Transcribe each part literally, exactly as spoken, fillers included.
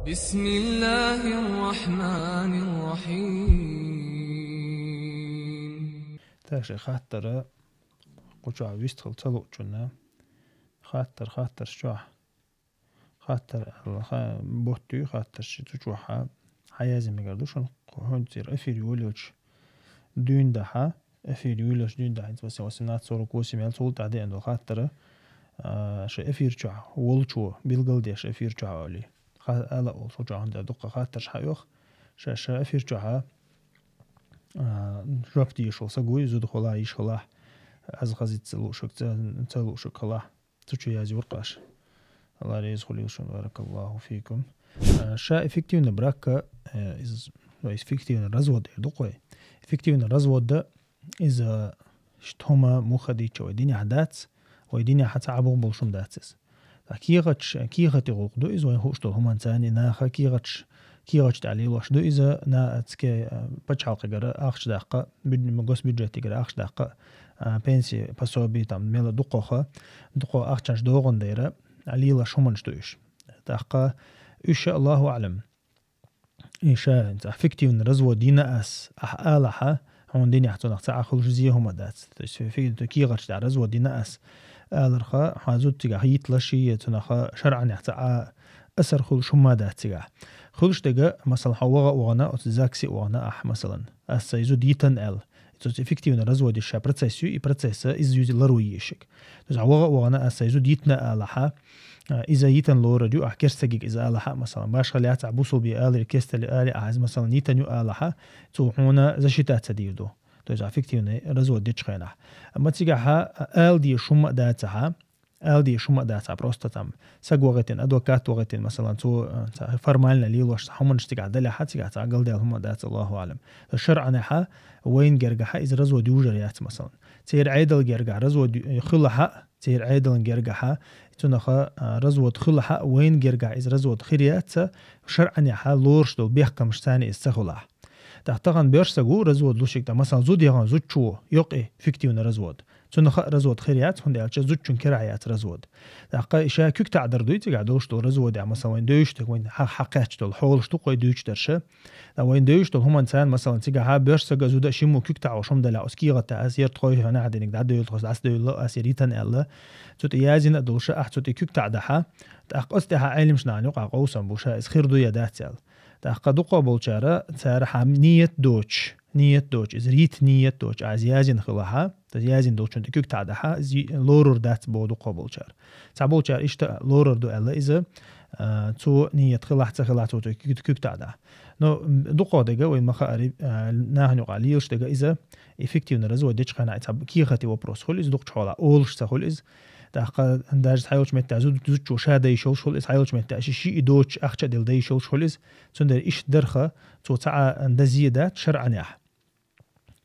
بسم الله الرحمن الرحيم. Так, ши хаттара, кху чохь вистхила ца луучунна. Хаттар, хаттарш чохь. Хаттар аьлла, ха-, бутт ю, хаттарш цу чохьа. Хьан яза мегар ду шуна, кху хӀунда цӀера эфир йолайолча дуьйна дахьа, эфир йолайолча дуьйна дахьа, хӀинца васен восемнадцать сорок восемь ял цул тӀаьхьа деана долу хаттара, а, ши эфир чохь, волчо, билгалдеш эфир чохь олий. Ха-, ала олу цу чохь, хӀунда дуккха хаттарш хьаоьху, ша, ша эфир чохьа, а, жоп дийшал са гуй, зуда хула, йиш хула, аз хазица луушуг, ца, ца луушуг хула. Цу чу язйора-кх аш. Алла реза хуьлийла шуна, баракаллаху фикум. А, ша эффективный брак, э, из, ну, эффективный развод эр ду-кх вай. Эффективный развод да, иза, э, иштта хӀума муха дийцча вай динехь дац, вай динехь цхьа а бух болуш хӀума дац иза. Ткъа кехаташ, кехатийн гӀуллакх ду иза, вайн хууш долу хӀуманца царна, наха кехаташ, кехаташ тӀехь лелош ду иза, на-, цке, а, пачхьалкхегара ахча даккха, бюд-, госбюджетегара ахча даккха, а, пенсии, пособие, там, мела дукхаха, дукха ахчанаш догӀун дера, а, лелош хӀуманаш ду уьш. ТӀаккха уьш, Аллаху аӀлам, и ша, хӀинца, фиктивный развод йина ас, ахь алахьа, хьуна динехь цунах цхьа а хуьлуш зе хӀума дац. То есть, фи-, фи-, кехаташ тӀехь развод йина ас аларха, хьан зуда цигахь йитталаш, я цунах шарӀанехь цхьа а асар хуьлуш хӀума дац цигахь. Хуьлуш дерг, масала, хьо ваха а вахана, оцу ЗАГСе а вахана ахь, масалан, ас сайн зуда йитан аьлла. Цуьнца эффективный разводеш ша процесс ю, и процесса иза юзе лар ву ешиг. То есть, хьо ваха а вахана, ас сайн зуда йитна алахьа, а, иза йитан лорар ю, ахь керстагиг иза алахьа, масалан, башхал яц ахь бусулбе алира, кестали али ахь иза, масалан, йитан ю алахьа, цо хьуна защита ца дийр ду. То есть, а, фиктивный развод дечу хенахь. Амма цигахьа, а, ала дезаш хӀума а дацахьа, ала дезаш хӀума а дацахьа, просто там саг вахийтина, адвокат вахийтина, масалан, цо, а, ца-, формально лелош цхьа хӀуманаш цигахь далехьа, цигахь цхьа галдаьлла хӀума а дац, Аллаху аӀлам. То есть шарӀанехьа, вайн гергахьа иза развод южар яц, масалан. Церан Ӏедал гергахь развод ю-, хилахьа, церан Ӏедалан гергахьа, цунаха, а, развод хилахьа, вайн гергахь иза развод хир яц, шарӀанехьа лоруш долу бехкамаш царна иза ца хуьлахь. ТӀаккха тахана боьрша саг ву развод лушиг, тӀа, масалан, зуда яхана зудчо йокъу фиктивный развод. Цунаха а развод хир яц, хӀунда аьлча зудчун керахь яц развод. ТӀаккха и ша куьг таӀдар дуй цигахь долуш долу разводехь, масалан, вайн девзаш дерг вайн хьа-, хьакхаьчча долу хьолаш ду-кх вай дуьйцуш дерш. Ткъа вайн девзаш долу хӀуманца, масалан, цигахьа боьрша сага а, зуда а шиммо куьг таӀо шума далахь, оцу кехатехь ас яра тхойхьа нахьа диниг дӀадевлла, хӀоз дӀасадевлла, ас яра йитан аьлла. Цу тӀе язйина а долуш, ахь цу тӀе куьг таӀдахьа, тӀаккха оцу тӀехьа Ӏеламчу нахана юкъахь къовсам бу ша, иза хир ду я дац аьлла. ТӀаккха дукха болчара, цара хьан ниет доцуш, ниет доцуш, иза рит ниет доцуш, а, иза язйина хилахьа, иза язйина долчун тӀе куьг таӀдахьа, иза лорур дац боху дукха болчара. Цхьаболчара иштта лорур ду аьлла иза, а, цо ниет хилахь, ца хилахь, цо цу куьг, куьг таӀдахьа. Но, м, дукха дерг, вайн ма хаари, а, нахана юкъахь лелаш дерг иза, эффективный развод дечу хенахь, цхьа кехатийн вопрос хуьлу иза, дукхачу хьолахь олуш ца хуьлу иза. ТӀаккха даже цхьайолчу меттехь зуд-, зудчо ша дан йиш йолуш хуьлу иза, цхьайолчу меттехь ши, шиъ доцуш ахча а делла дан йиш йолуш хуьлу иза. Цундела иштта дарха, цо цхьа а дан зе дац шарӀанехь.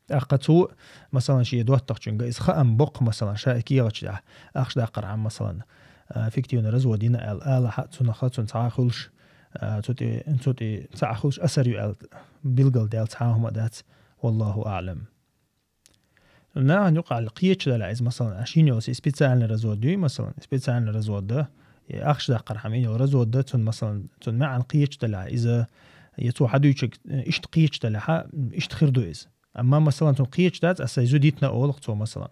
ТӀаккха цо, масалан, шен доттагӀчуьнга иза хаам боккху, масалан, ша и кехаташ тӀехь ахча даккхархьама, масалан, а, фиктивный развод йина аьлла, алахьа, цунаха, цунна цхьа а хуьлуш, а, цу тӀе, цу тӀе цхьа а хуьлуш асар ю аьлла, билгалдаьлла цхьа а хӀума а дац. Валлаху аӀлам. Нахана юкъахь кхеташ далахь иза, масалан, аш йина йолу и специальный развод дуй, масалан, специальный развод да, и ахча даккхархьама йина йолу развод да, цунна, масалан, цунна маьӀна кхеташ далахь иза, я цо хьан дуьйцург, э, иштта кхеташ далахьа, иштта хир ду иза. Амма, масалан, цунна кхеташ дац, ас сайн зуда йитна олу-кх цо, масалан.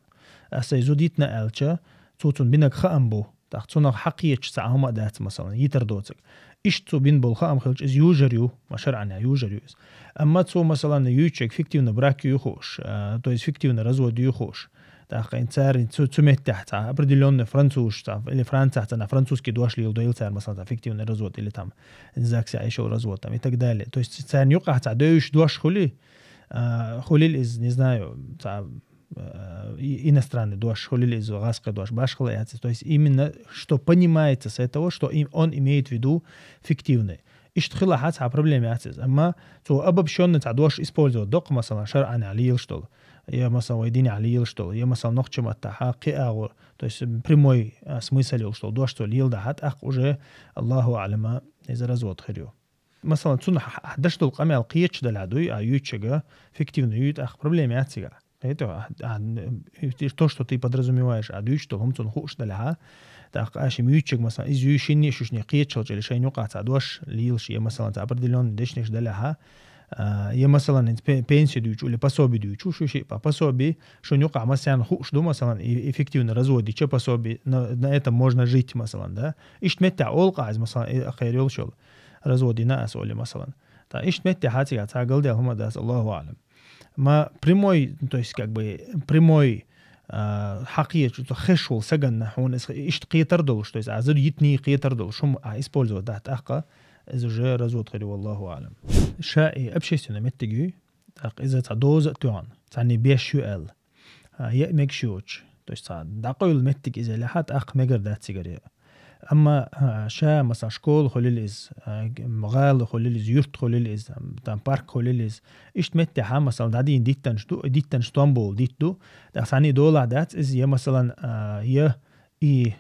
Ас сайн зуда йитна аьлча, цо цунна бинарг хаам бу. ТӀаккха цунах хьан кхеташ цхьа а хӀума а дац, масалан, йитар доцург. Иштта цо бина болу хаам хилча, иза южар ю, ма шарӀанехь южар ю иза. Амма цо, масалан, юьйцург фиктивный брак ю хууш, а, то есть фиктивный развод ю хууш. ТӀаккха и цара цу, цу меттехь цхьа определённый французаш цхьа, или Францехь цхьа на французский дош леладойла цара, масалан, цхьа фиктивный развод, или там ЗАГСе Ӏеш йолу развод, там, и так далее. То есть царна юкъахь цхьа девзаш дош хуьлий, а, хуьлийла иза, не знаю, цхьа, э, и-, иностранный дош, хуьлийла иза гӀазкхи дош, башхала яц иза. То есть именно, что понимается с этого, что им, он имеет в виду фиктивный. Иштта хилахь цхьа проблема яц иза. Амма цо обобщённый цхьа дош использовать доккху, масалан, шарӀанехь лелаш долу, я, масалан, вай динехь лелаш долу, я, масалан, нохчийн маттахь кхин агӀор, то есть прямой, а, смысл йолуш долу дош цо леладахьа, тӀаккха уже, Аллаху аӀлама, иза развод хир ю. Масалан, цунна хьа-, хьа-, даш долу къамел кхеташ далахь дуй, а, юьйцург фиктивный юй, тӀаккха проблема яц цигахь. Это, а, а, н-, то, что ты подразумеваешь, а, дуьйцуш долу хӀума цунна хууш далахьа, ТӀаккха аша муьйчиг, масалан, из юй шинне шушне кхечал чӀели шайн юкъа цхьа дош лийлаш, я, масалан, цхьа определённый дешнеш даляха, а, я, масалан, хӀинца пе-, пенсия дуьйчу, или пособие дуьйчу, шу ши, по-, пособие, шун юкъа масян хуш ду, масалан, и эффективно разводича пособие, на, на этом можно жить, масалан, да. Ишт меття олкъа из, масалан, э, хер йолшол разводина ас оли, масалан. Та ишт меття хаци га ца галдел хӀума дас, Аллаху алам. Ма прямой, то есть, как бы, прямой, а, хьакъечу, то хешвал саганна, хьуна из ишт кхетар долуш, то есть, а зур йитни кхетар долуш, хӀума а использовать да, тӀаккха, из уже развод хири, валлаху алам. Ша и общественный меттиг юй, тӀаккха иза ца доза тюан, ца не беш ю эл. А, е мегаш йоч. То есть, ца дакъуйла меттиг иза лехьа, тӀаккха мегар дац цигаре. Амма, а, ша, масалан, школа хулил из, а, г-, гӀала хулил из, юрт хулил из, ам, там парк хулил из. Ишт меття хьа, масалан, дадин диттанш ду, диттанш томбул дит ду. Да сани дола дац из, я, масалан, а, я и,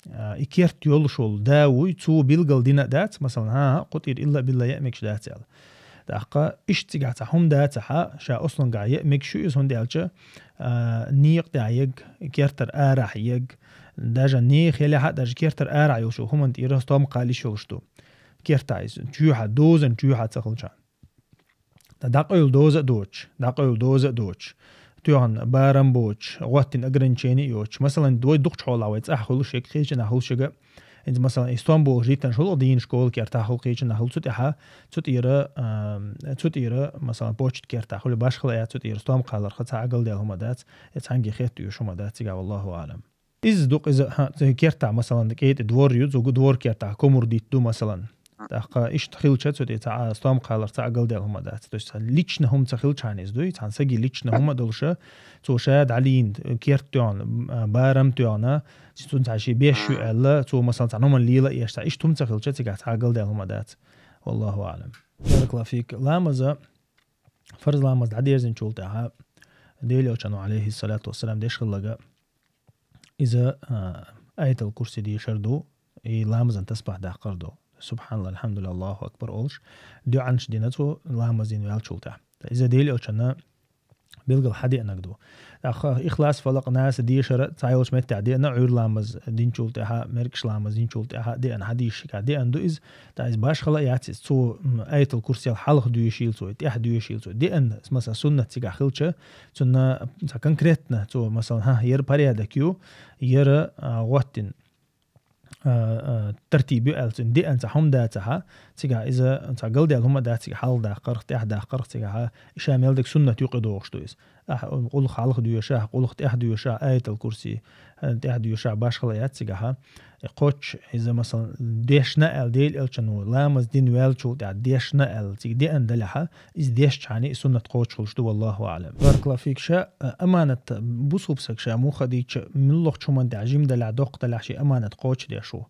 а, и керт йолшул да вуй, цу билгал дина дац, масалан, ха, ха, къутир илла билла я мегаш дац ял. ТӀаккха ишт цигахь ца хӀума дацахьа, ша ослунгахь е мегаш ю из, хӀунда аьлча, а, некъ тӀехь егг, кертар арахь егг, даже не хелехьа, даже кертар арахь йолуш ю, хӀуман тӀера стом кхалиш йолуш ду. Кертахь иза, чуьхьа, дозан чуьхьа ца хилча. Та дакъуйла доза а доч, дакъуйла доза а доч. Тоьхна барам боч, гӀоттин ограничени а йоч. Масалан, вай дукхачхьолахь вай цӀахь хуьлуш егг, кхечанахь хуьлуш егг, Инза, масалан, и стом болуш диттанаш хуьлу дийна школа кертахь хуьлу, кхечанахь хуьлу, цу тӀехьа, цу тӀера, ам, цу тӀера, масалан, почта кертахь хуьлу, башхала а цу тӀера стом кхаларха ца Ӏагалдаьлла хӀума дац, я цхьаьнгге хетта уьш хӀума дац, цигахь, валлаху аӀлам. Иза дукха иза, хьа, цу кертахь, масалан, кӀетӀе двор ю, цу двор кертахь комур дитт ду, масалан. ТӀаккха иштта хилча, цу тӀе ца Ӏа-, стом кхалар ца Ӏагалдаьлла хӀума дац. То есть, цхьа лична хӀума ца хилчхьана иза дуй, цхьана саги лична хӀума долуша, цо ша дӀалийна, керт тоьхна, а, барам тоьхна, Цунца ши беш ю аьлла, цо, масалан, цхьа номан лела а еш, цхьа иштта хӀума ца хилча, цигахь ца Ӏагалдаьлла хӀума дац. Валлаху аӀлам. Баракаллаху фик. Ламаза, фарз ламаз дӀадерзинчул тӀаьхьа, Делан Элчано, алейхиссалату вассалам, деш хилларг, иза, а, Аятал Курси дешар ду, и ламазан тасбахь даккхар ду. Субханалла, алхьамдулилла, Аллаху акбар олуш, дуьӀанаш дина цо ламаз дина ваьлчул тӀаьхьа. Иза Делан Элчано билггал хьадеанарг ду. ТӀаккха Ихлас, Фалакъ, Нас дешара цхьайолчу меттехь деана, Ӏуьйра ламаз динчул тӀаьхьа, мергаш ламаз динчул тӀаьхьа деана, хьадийшигахь деана ду иза. ТӀаккха иза башхала а яц иза. Цо, м, Аятал Курсел хьалха доьшийла цо, тӀехь доьшийла цо. Деана, масалан, суннат цигахь хилча, цунна цхьа конкретно цо, масалан, хӀа, яра порядок ю, яра, а, гӀоттина а, а, тартиб ю аьлла цуьнан деана цхьа хӀума дацахьа, цигахь иза цхьа галдаьлла хӀума а дац, цигахь хьалха даккхарх, тӀехь даккхарх цигахьа, и ша мел дерг суннат юкъа догӀуш ду иза. Ахьа къулах хьалха доьшахь, къулах тӀехь доьшахь, Аятал Курси, а, тӀехь доьшахь, башхала яц цигахьа. И кхоччуш иза, масалан, дешна аьлла, Делан Элчано ламаз дина ваьллачул тӀаьхьа дешна аьлла, цига деана далехьа, иза дешчхьана и суннат кхочуш хуьлуш ду, валлаху аӀлам. Баракаллаху фик. Ша, а, аманат, бусулба саг ша муха дийча, муьлххачу хӀуманна тӀехь жима далахь, доккха далахь, шен аманат кхочушдеш ву.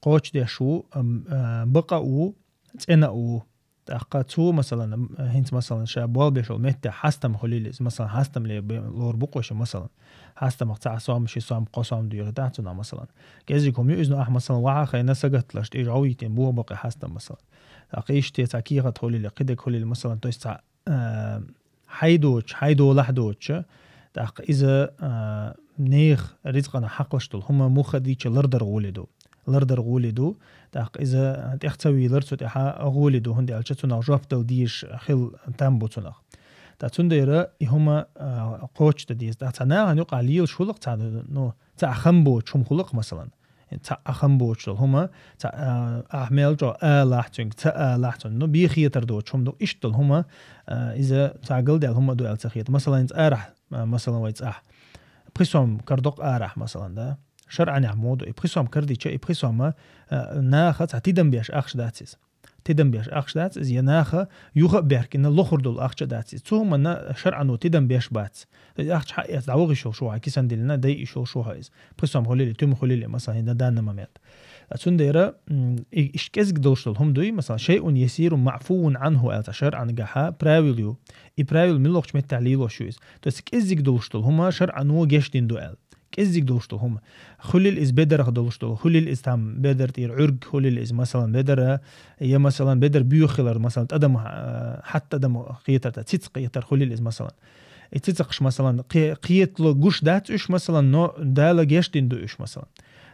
Кхочушдеш ву, ам, а, бакъа а ву, цӀена а ву. ТӀаккха цо, масалан, ам, хӀинца, масалан, ша болх беш волу меттехь хьастам хуьлийла иза, масалан, хьастам ле бе-, лор бу кхо ши, масалан. Хьастамах цхьа сом, ши сом, кхо сом доьхийтахь цунах, масалан. КӀезиг хӀума ю иза, но ахь, масалан, вахьа хайна сагатдалаш, тӀе жӀовийтина боху бакъи хьастам, масалан. ТӀаккха иштта цхьа кехат хуьлийла, кхидерг хуьлийла, масалан, то есть цхьа а, хьайн доцуш, хьайн долахь доцуш, тӀаккха иза, а, нехан рицкъанах хьакхалуш долу хӀума муха дийча лардар гӀоле ду. Лардар гӀоле ду, тӀаккха иза тӀех ца вийлар цу тӀехьа гӀоле ду, хӀунда аьлча цунах жоп дала дезаш хила там бу цунах. ТӀаккха цундела и хӀума, а, кхочушдан деза. ТӀаккха цхьа нахана юкъахь лелаш хуьлу-кх цхьа, ну, цхьа хам боцуш хӀума хуьлу-кх, масалан. Цхьа а хам боцуш долу хӀума, цхьа, а, ахь мел чӀогӀа алахь цуьнга, ца алахь цунна. Ну, бен хетар доцуш хӀума ду, иштта долу хӀума, а, иза цхьа галдаьлла хӀума ду аьлла ца хета. Масалан, хӀинца арахь, а, масалан, вай цӀахь. Пхи сом кардокх арахь, масалан, да. ШарӀанехь муха ду. И пхи сом кардича, и пхи сома, а, наха цхьа тидам беш ахча дац иза. Тидам беш ахча дац иза, я наха юха а баьхкина лохур долу ахча дац иза. Цу хӀуманна шарӀано тидам беш бац. Иза ахча хьаэца дӀавахийта йиш йолуш ву хьо, кисан диллина, дайта йиш йолуш ву хьо иза. Пхи сом хуьлийла, туьма хуьлийла, масалан, хӀинца данна момент. А цундела, м, и, иштта кӀезиг долуш долу хӀума дуй, масалан, шайъун ясирун маъфувун Ӏанху аьлла цхьа шарӀангахьа правил ю. И правил муьлххачу меттехь лелош ю иза. То есть кӀезиг долуш долу хӀума шарӀано гечдина ду аьлла. КӀеззиг долуш долу хӀума. Хуьлийла иза бедарах долуш долу, хуьлийла иза там бедар тӀера Ӏуьрг, хуьлийла иза, масалан, бедар, я, масалан, бедар боьха хилар, масалан, тӀадам, а, хьатта тӀадам кхетар, та цицакх кхетар хуьлийла иза, масалан. И цицакхаш, масалан, кхе-, кхетало гуш дац уьш, масалан, но Дала гечдина ду уьш, масалан.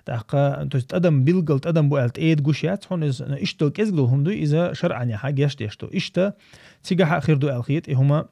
ТӀаккха, то есть, тӀадам билггал тӀадам бу аьлла тӀеда гуш яц хьона иза, но иштта кӀезиг долу хӀума ду иза шарӀанехьа гечдеш ду. Иштта цигахьа а хир ду аьлла хета и хӀума,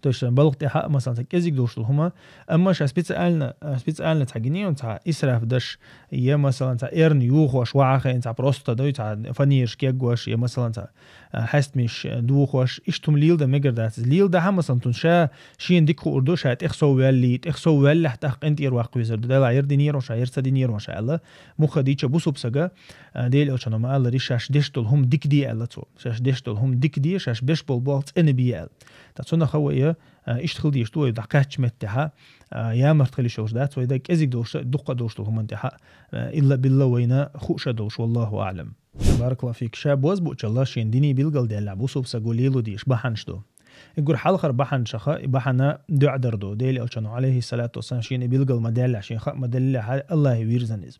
то есть, балха тӀехьа а, масалан, цхьа кӀезиг долуш долу хӀума, амма ша специально, а, специально цхьа гинийон цхьа исраф даш, я, масалан, цхьа эрна юхош, вахьа хен цхьа просто ду, цхьа фанераш кеггош, я, масалан, цхьа, а, хьестамаш, а, духош, иштта хӀума лийла дан мегар дац иза. Лийла дахьа, масалан, цунна ша шена дика хуур ду, ша тӀех сов ваьллий, тӀех сов ваьллехь, тӀаккха къинтӀера ваккха везар ду. Делахь яра динера ван ша, яра ца динера ван ша аьлла, мухха дийча бусулба сага, а, Дела элчано ма-аллара, шаьш деш долу хӀума дика де аьлла цо. Шаьш деш долу хӀума дика де, шаьш беш болу болх цӀена бе аьлла. Ткъа цунах а вай, а, иштта хила дезаш ду вай, дӀакхаьчча меттехьа, а, ямарт хила йиш йолуш дац вай, даг кӀезиг долуш, дуккха долуш долу хӀуманна тӀехьа, а, илла-билла вайна хууш а долуш, валлаху аӀлам. Баракаллаху фик. Ша боза буучалла шен диний билгал даьллахь, бусулба саго лело дезаш бахьанаш ду. Иггур хьалхара бахьанашаха, и бахьана дуӀа дар ду. Дела элчано, алейхиссалату вассалам, шена и билгал ма даьллахь, шен хаа ма даллалехь, Аллахье вирзина иза.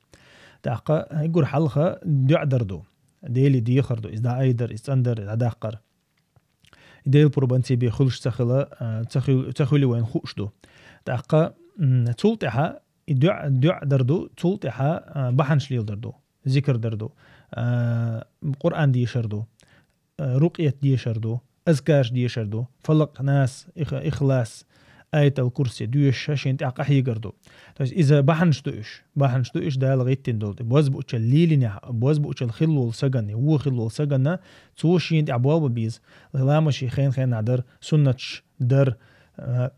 ТӀаккха иггур хьалха дуӀа дар ду. Деле дехар ду, иза дӀаайдар, иза цӀандар, иза дӀадаккхар. И Делан пурбанца бен хуьлуш ца хила, а, ца хуьл-, ца хуьлу вайна хууш ду. ТӀаккха, м, цул тӀаьхьа и дуӀа, дуӀа дар ду, цул тӀаьхьа, а, бахьанаш леладар ду, зикр дар ду, а, Къуръан дешар ду, а, рукъият дешар ду, азкараш дешар ду, фалакъ, нас, их-, ихлас, аятал курси доьшуш шена тӀехь къахьегар ду. То есть иза бахьанаш ду уьш, бахьанаш ду уьш Дала гӀиттина долу тӀе. Боза буучалла лелийнехь, боза буучалла хилла волу сагана, вон хилла волу сагана, цо шена тӀехь болх бан беза. Ламазаш хен-хенахь дар, суннаташ дар, а,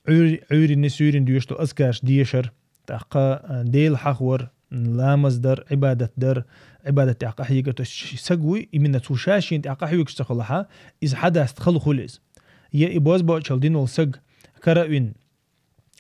Ӏуьйр-, Ӏуьйранна, суьйранна доьшуш долу азкараш дешар, тӀаккха, а, Дела хьахор, ламаз дар, Ӏибадат дар, Ӏибадат тӀехь къахьегар. То есть ш-, саг вуй, именно цо ша шена тӀехь къахьоьгуш ца хилахь, иза хьадаста хала хуьлу иза. Я и боза буучалла дина волу саг кара а вина,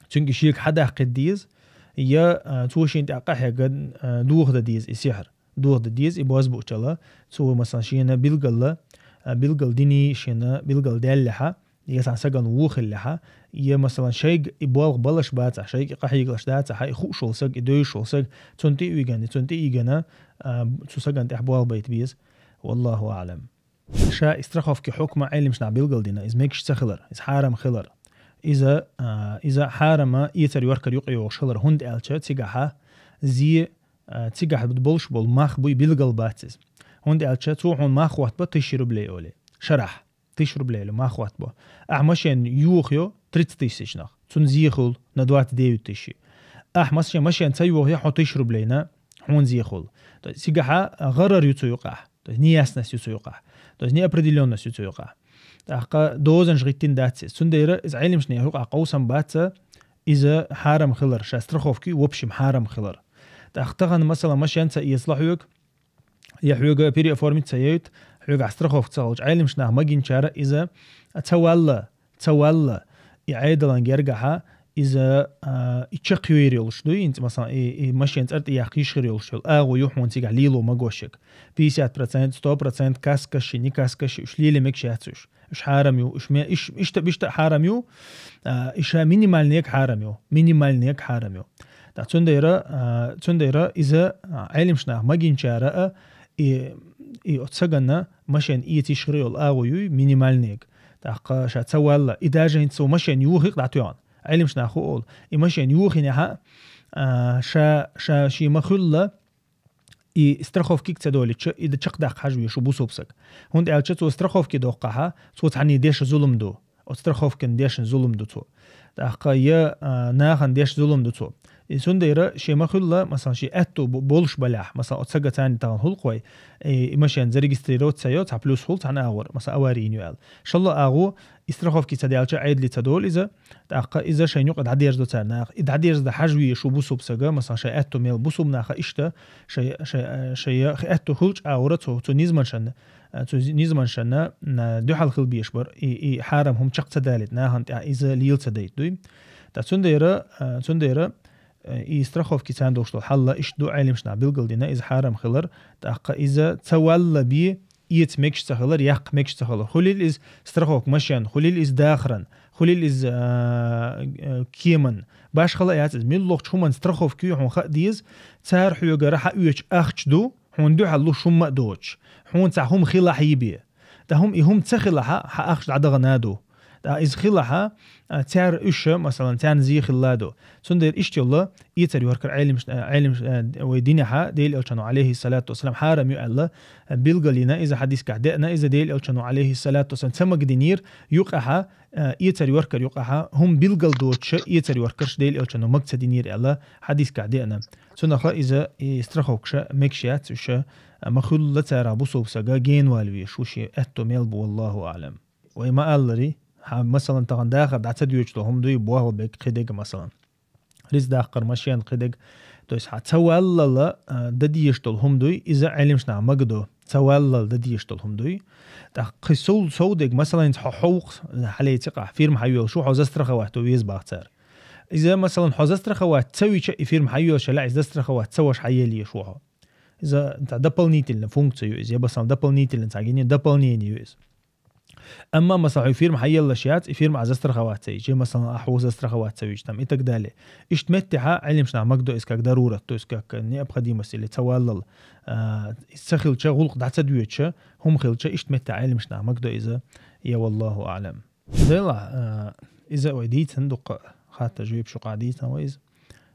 цуьнга шега хьадаккхийта деза, я, а, цо шена тӀехь къахьегна, а, дохадан деза и сихьр. Дохадан деза и боза буучалла, цо, масалан, шена билгала, а, билгал диний, шена билгал даьллехьа, я цхьана сагана вон хиллехьа, я, масалан, шайга и болх балаш бацахь, шайга и къахьегалаш дацахь, и хууш волу саг, и девзаш волу саг, цунна тӀе а вигана, цунна тӀе а йигана, а, цу сагана тӀехь болх байта беза. Валлаху аӀлам. Ша и страховки хьукма Ӏеламнаха билгал дина, иза мегаш ца хилар, иза хьарам хилар. Иза, а, иза хьарама эцар-йоркар юкъайогӀуш хилар, хӀунда аьлча цигахьа зе, а, цигахь болуш болу мах буй билгал бац иза. ХӀунда аьлча цо хьуна мах хӀоттабо тысяча рублей олий. Шарахь тысяча рублей олий мах хӀоттабо. Ахьа машен йохайо тридцать тысячнах, цунна зе хуьлу на двадцать девять тысяч. Ахьа машен, машен ца йохайо хьо тысяча рублейна, хьуна зе хуьлу. То есть цигахьа гӀарар ю цу юкъахь. То есть неясность ю цу юкъахь. То есть неопределённость ю цу юкъахь. ТӀаккха дозанаш гӀиттина дац иза. Цундела иза Ӏеламнаха юкъахь къовсам бац, иза хьарам хилар, ша страховки, в общем, хьарам хилар. ТӀаккха тахана, масала, машен ца эцалахь хьоьга, я хьоьга переоформить ца яйта, хьоьгахь страховка ца хилча, Ӏеламнаха магийначара иза ца валла, ца валла, и Ӏедалан гергахьа иза, а, и чекхйойр йолуш дуй, хӀинца, масалан, и, и машен цӀар тӀе яккха йиш хир йолуш йолу агӀо ю хьуна цигахь лело магошиг. Пятьдесят процент, сто процент каскаши, не каскаши, уьш леле мегаш яц уьш. Уьш хьарам ю, уьш ме-, иш-, ишта, бишта хьарам ю, а, и ша минимальный хьарам ю, минимальный хьарам ю. ТӀаккха цундела, а, цундела иза, а, Ӏеламнаха магийначара а, и, и оцу сагана машен эца йиш хир йолу агӀо юй минимальный. ТӀаккха ша ца валла, и даже хӀинца цо машен йохийкх дӀатоьхна. Ӏеламнаха хӀу олу, и машен йохийнехьа, а, ша, ша шен ма-хуьллу, и страховкиг ца долуьйтуш, и да чекхдаккха хьажа везаш ву бусулба саг. ХӀунда аьлча цо страховки доккхахьа, цо цхьанне деш зулам ду. Оцу страховкина дешна зулам ду цо. ТӀаккха я, а, нахана деш зулам ду цо. И цундела шен ма-хуьллу, масалан, шен аьтту бо-, болуш балехь, масалан, оцу сага царна тахана хӀуллакх вай, и, и машен зарегистрировать ца йо, цхьа плюс хул, цхьана агӀор, масалан, авари йина ю аьлла. Шалла агӀо, и страховки ца даьлча, Ӏедале ца долу иза, тӀаккха иза шайн юкъа дӀадерзадо цара наха. И дӀадерзадан хьажа везаш ву бусулба сага, масалан, шайн аьтту мел бусулба наха иштта, шай, шай, шай аьтту хуьлча агӀора цо, цу низманшан, цу низманшана, а, дуьхьал хила безаш бара, и, и хьарам хӀума чекх ца далийта, нахана тӀехь иза лела ца дайта дуй. ТӀаккха цундела, а, цундела, а, и страховки царна долуш долу хьал иштта ду, Ӏеламнаха билгал дина, иза хьарам хилар, тӀаккха иза ца валла бен, эца мегаш ца хилар, яккха мегаш ца хилар. Хуьлийла иза страховка машен, хуьлийла иза дахаран, хуьлийла иза, а, а, кеман. Башхала яц иза. Муьлххачу хӀуманна страховка ю хьуна хаа деза, цара хьоьгара хьаоьцу ахча ду, хьуна дуьхьал луш хӀумма а доцуш. Хьуна цхьа хӀума хилахь йибе. ТӀаккха хӀума, и хӀума ца хилахьа, хьан ахча дӀадахана ду. ТӀаккха иза хилахьа, а, цар уьш, масалан, царна зе хилла ду. Цундела иштта йолла, эцар йохкар Ӏелимш-, а, Ӏелимш-, а, вай динехьа, Дела Элчано, алейхи салату вассалам, хьарам ю аьлла, а, билгалйина, иза хьадискахь деана, иза Дела Элчано, алейхи салату вассалам, ца магадинийр юкъахьа, а, эцар йохкар юкъахьа, хӀума билгал доцуша, эцар йохкарш Дела Элчано маг ца динийр аьлла, хьадискахь деана. Цунаха иза и страховкаша мегаш яц, уьша, а, ма хуьлла царах бусулба сага генвал веш, ву ши аьтто мел бу, валлаху аълам. Вай ма аллари, хьа, масалан, тахана дахар дӀа ца доьчу долу хӀума дуй, бохал бег, кхидег, масалан. Риза даккхар машен кхидег. То есть, хьа ца валлала, а, да дезаш долу хӀума дуй, иза Ӏелимшна магадо. Ца валлала да дезаш долу хӀума дуй. ТӀаккха кхи сов-, совдег, масалан, хьо хьовкх, хьалейци къахь, фирма хьайоьлуш ву, хьо застраховать ву веза бах цара. Иза, масалан, хьо застраховать ца вича, и фирма хьайоьлуш лаьа, иза застраховать ца ваш хьаеллеш ву хьо. Иза ца дополнительная функция ю иза, я, масалан, дополнительно ца гини, дополнение ю иза. Амма, масалан, хьуй фирма хьаеллаш яц, и фирма а застраховать ца йича, масалан, ахь ву застраховать ца вича, там, и так далее. Иштта меттехьа Ӏелимшна магадо иза как дарурат, то есть как необходимость или ца валлал, а, иза ца хилча, гӀулкъ дӀа ца доьча, хӀума хилча, иштта меттехьа Ӏелимшна магадо иза, я валлаху аълам. Дела, а, иза вай дийцан дукха хатта жуьйпа шукъа дийцан вай иза.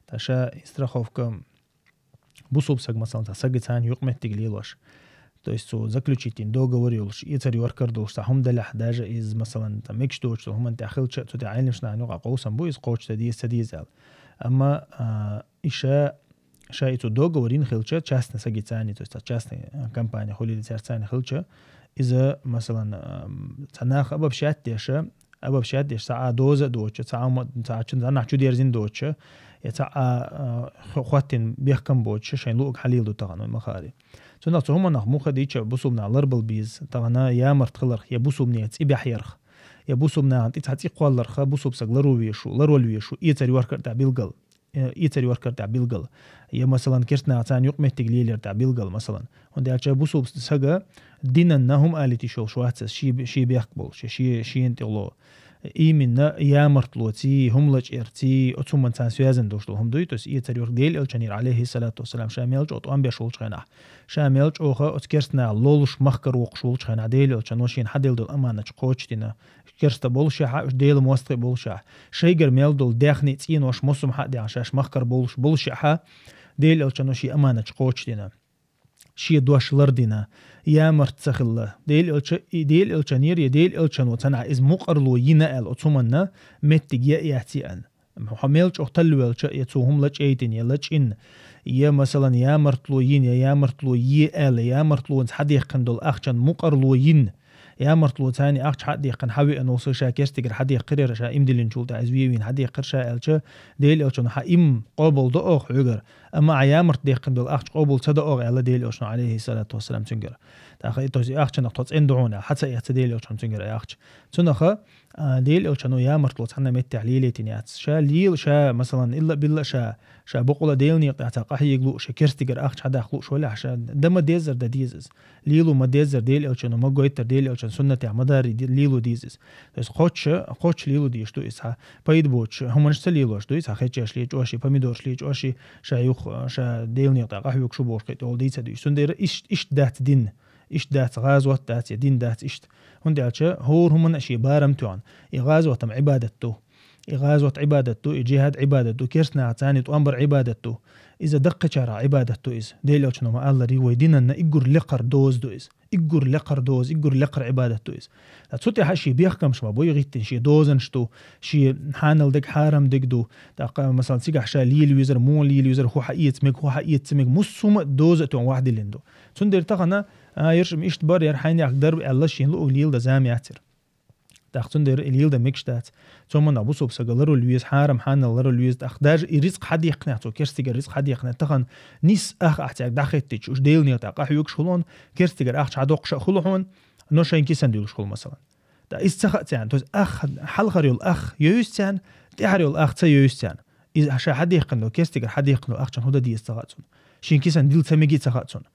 Та ша и страховка бусулба саг, масалан, цхьа сага царна юкъаметтиг лелош. То есть цо заключительный договор йолуш, эцар йохкар долуш, цхьа хӀума далехь, даже иза, масалан, там мегаш доцу хӀуманна тӀехь хилча, цу тӀехь Ӏелимшна юкъа къовсам бу, иза кхочуш ца деза, ца деза аьлла. Амма, а, и ша, ша и цу договор йина хилча, частный сага царна, то есть цхьа частный, а, компания хуьлийла цаьрца царна хилча, иза, масалан, ам, цхьа наха обобщать деша, обобщать деш, цхьа а доза а доцуша, цхьа а ма-, цхьа а чу-, цхьа нах чу дерзина доцуша, я цхьа а, а, хо-, хӀоттина бехкам боцуша, шайн луъург хьалийла ду тахана вай ма хаара. Цунах цу хӀуманах муха дийча бусулба нах ларбала беза, тахана ямарт хиларх, я бусулба нехан цӀи бехьярх, я бусулба нахана тӀе цхьа цӀи кхолларха, бусулба саг ларо вешу, ларвала вешу, эцар йохкар тӀехь билгал. Э, эцар йохкар тӀехь билгал. Я, масалан, керстанаха царна юкъаметтиг лелар тӀехь билгал, масалан. ХӀунда аьлча бусулба сага динанна хӀума алийта йиш йолуш вац иза, ши, ши бехк болуш, ши, шена тӀе гӀоло. Именно ямартлоций, хӀума лачкъерций, оцу хӀуманца царна связан долуш долу хӀума дуй, то есть эцар йохкар Дела Элчанера, алейхи салату вассалам, ша мел чӀогӀа тӀом беш волчу хенахь. Ша мел чӀогӀа оцу керстанаха лолуш махкара воккхуш волчу хенахь Дела Элчано шена хьаделла долу аманаташ кхочушдина. Керста болушехьа, уьш Делан мостагӀий болушехьа, шайгара мел долу даьхни а, цӀенош, мосум хьа а даьхна, шаьш махкара болуш болушехьа, Дела Элчано шен аманаташ кхочушдина, шен дош лардина, ямарт ца хилла. Дела Элча-, и Дела Элчанера, я Дела Элчано цхьанхьа иза мукъарло йина аьлла, оцу хӀуманна меттиг я а яц яьхна. Хьо мел чӀогӀа талла велча, я цо хӀума лачкъайтина, я лачкъина, я, масалан, ямартло йина, я ямартло е аьлла, ямартлонца хьадаьккхина долу ахчан мукъарло йина, ямартло царна ахча хьа а даьккхина, хьавеана волу саг ша керстигара хьадаьккхира, ша иман диллинчул тӀаьхьа иза вевийна хьадаьккхира ша аьлча, Дела Элчано хьан иман къобал до оха хьоьгара, амма ахьа ямарт даьккхина долу ахча къобал ца до оха аьлла Дела Элчано, алейхи салату вассалам, цуьнгара. ТӀаккха и, то есть, и ахчанах тхо цӀена ду хьуна аьлла, хьа ца эцна Дела Элчано цуьнгара и ахча. Цунаха, а, Дела Элчано ямартло цхьанна меттехь лелийтина яц. Ша лела, ша, масалан, илла а билла а ша, ша бакъволу Делан некъа тӀехь цхьа къахьега лууш, ша керстигара ахча хьадаккха лууш валахь, ша дан ма деззара дан деза иза. Лело ма деззара, Дела Элчано ма гойтара, Дела Элчан суннатехь ма дарий, де-, лело деза иза. То есть кхоччуш, кхоччуш лело дезаш ду иза, цхьа пайда боцуш хӀуманаш ца лелош ду иза, цхьа хечеш лечкъош, помидораш лечкъош, ша юха, ша Делан некъа тӀехь къахьоьгуш ву бохуш кхетта, олу дийца дуьйш. Цундела иштта, иштта дац дин. Иштта дац, гӀазот дац, я дин дац иштта. ХӀунда аьлча хӀора хӀуманна а шен барам тоьхна. И гӀазот-м Ӏибадат ду. И гӀазот Ӏибадат ду, и джихад Ӏибадат ду, керстанаха царна тӀом бар Ӏибадат ду. Иза даккхачарах Ӏибадат ду иза. Дела Элчано ма-аллара, вай динанна уггар лекхара доза ду иза. Уггар лекхара доза, уггар лекхара Ӏибадат ду иза. Ткъа цу тӀехь шен бехкамаш ма буй, гӀиттина шен дозанаш ду, шен хьанал дерг, хьарам дерг ду. ТӀаккха, масалан, цигахь ша лела везар, муха лела везар, хӀун хьаэца мега, хӀун хьаэца ца мега, муссума а доза а тоьхна вахь диллина ду. Цундела тахана, а, ерш-м иштта бар, яра хьайнех дар аьлла, шен луъург леладан зама яцара. ТӀаккха цундела и леладан мегаш дац. Цу хӀуманах бусулба сага ларвала веза, хьарам хьанал ларвала веза. ТӀаккха даже и рицкъ хьадаьккхинехь, цо керстигара рицкъ хьадаьккхинехь, тахана нисса ах ахь цаьрга дӀахеттича, уьш Делан некъа тӀехь къахьоьгуш хуьлу хьуна, керстигара ахча хьадоккхуш а хуьлу хьуна, но шайн кисан дуьллуш хуьлу, масалан. ТӀаккха иза ца хаьа царна, то есть ах, хьалхара йолу ах йовза царна, тӀаьхьара йолу ах ца йовза царна. Иза ша хьадаьккхина долу, керстигара хьадаьккхина долу ахчанах хӀун дан деза ца хаьа цунна. Шен кисан дилла ца мега ца хаьа цунна.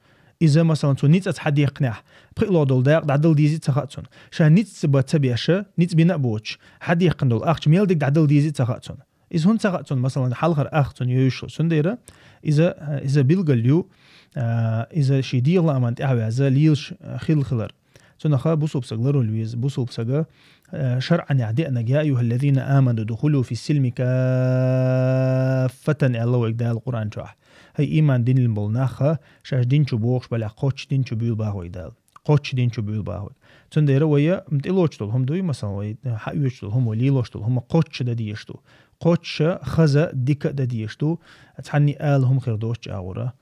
Иза, масалан, цо ницкъаца хьадаьккхинехь, пхиъ лох долу дакъа дӀадала дезий ца хаьа цунна. Ша ницкъаца ба ца беш, ницкъ бина а боцуш, хьадаьккхина долу ахча мел дерг дӀадала дезий ца хаьа цунна. Иза хӀунда ца хаьа цунна, масалан, хьалхара ах цунна йовзуш йолу. Цундела иза, иза билгал ю, а, иза шен дегӀан лааман тӀаьхьаваьза лелаш, а, хилла хилар. Цунаха бусулба сага ларвала веза, бусулба сага, Э, шарӀанехь деанарг: «يا أيها الذين آمنوا ادخلوا في السلم كافة», аьлла вайга Дала Къуръан чохь. ХӀай ийман динлина болу нах, шаьш дин чу бохуш балехь, кхоччуш дин чу буьйлабахь вайга Дала. Кхоччуш дин чу буьйлабахь вайга. Цундела вай, м, тӀелоцуш долу хӀума дуй, масалан, вай хьаоьцуш долу хӀума, лелош долу хӀума кхоччуш дан дезаш ду. Кхоччуш, хаза, дика дан дезаш ду. Цхьанна а ала хӀума хир доцучу агӀора.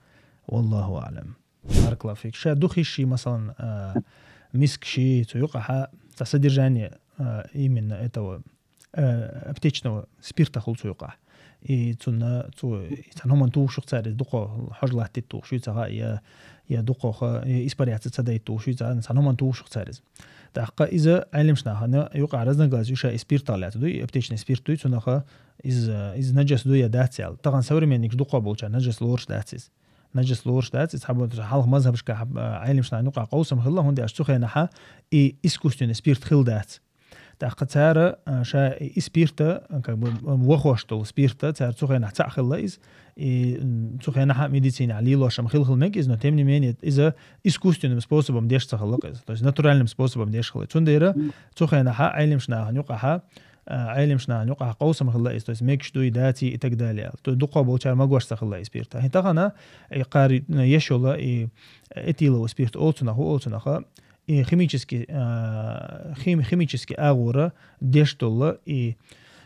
Валлаху аӀлам. Баракаллаху фик. Ша духиш, масалан, а, мискаш, цу юкъахьа цхьа содержание, а, именно этого, а, аптечного спирта хуьлу цу юкъахь. И цунна, цу, и цхьана хӀуманна тухуш ю-кх цара иза, дукха хьожа латтийта тухуш ю ца хаьа, я, я дукха ха-, я испаряться ца дайта тухуш ю ца, цхьана хӀуманна тухуш ю-кх цара иза. ТӀаккха иза Ӏеламнахана юкъахь разногласия ю ша и спиртах лаьцна дуй, и аптечный спирт дуй, цунах иза, иза нажас дуй я дац аьлла. Тахана современникаш дукха болчара нажас лоруш дац иза. Нажас лоруш дац, иза хьабо-, хьалха мазхабашкахь, а, Ӏеламнаха юкъахь къовсам хилла, хӀунда аьлча цу хенахьа и искусственный спирт хилла дац. ТӀаккха цара, а, ша и спирта, а, как бы, а, вахош долу спирта, цара цу хенахь цхьаъ хилла иза, и, м, цу хенахьа медицинехь лелош-м хилла хила мега иза, но тем не менее иза искусственным способом деш ца хилла иза, то есть натуральным способом деш хилла. Цундела цу хенахьа Ӏеламнахана юкъахьа, а, Ӏеламнахана юкъахь къовсам хилла иза, то есть мегаш дуй, даций и так далее. То есть дукха болчара магош ца хилла и спирт. ХӀинца тахана и кхара еш йолу и этиловый спирт олу цунах, олу цунах, и химически, а, хим-, химически агӀора деш долу и,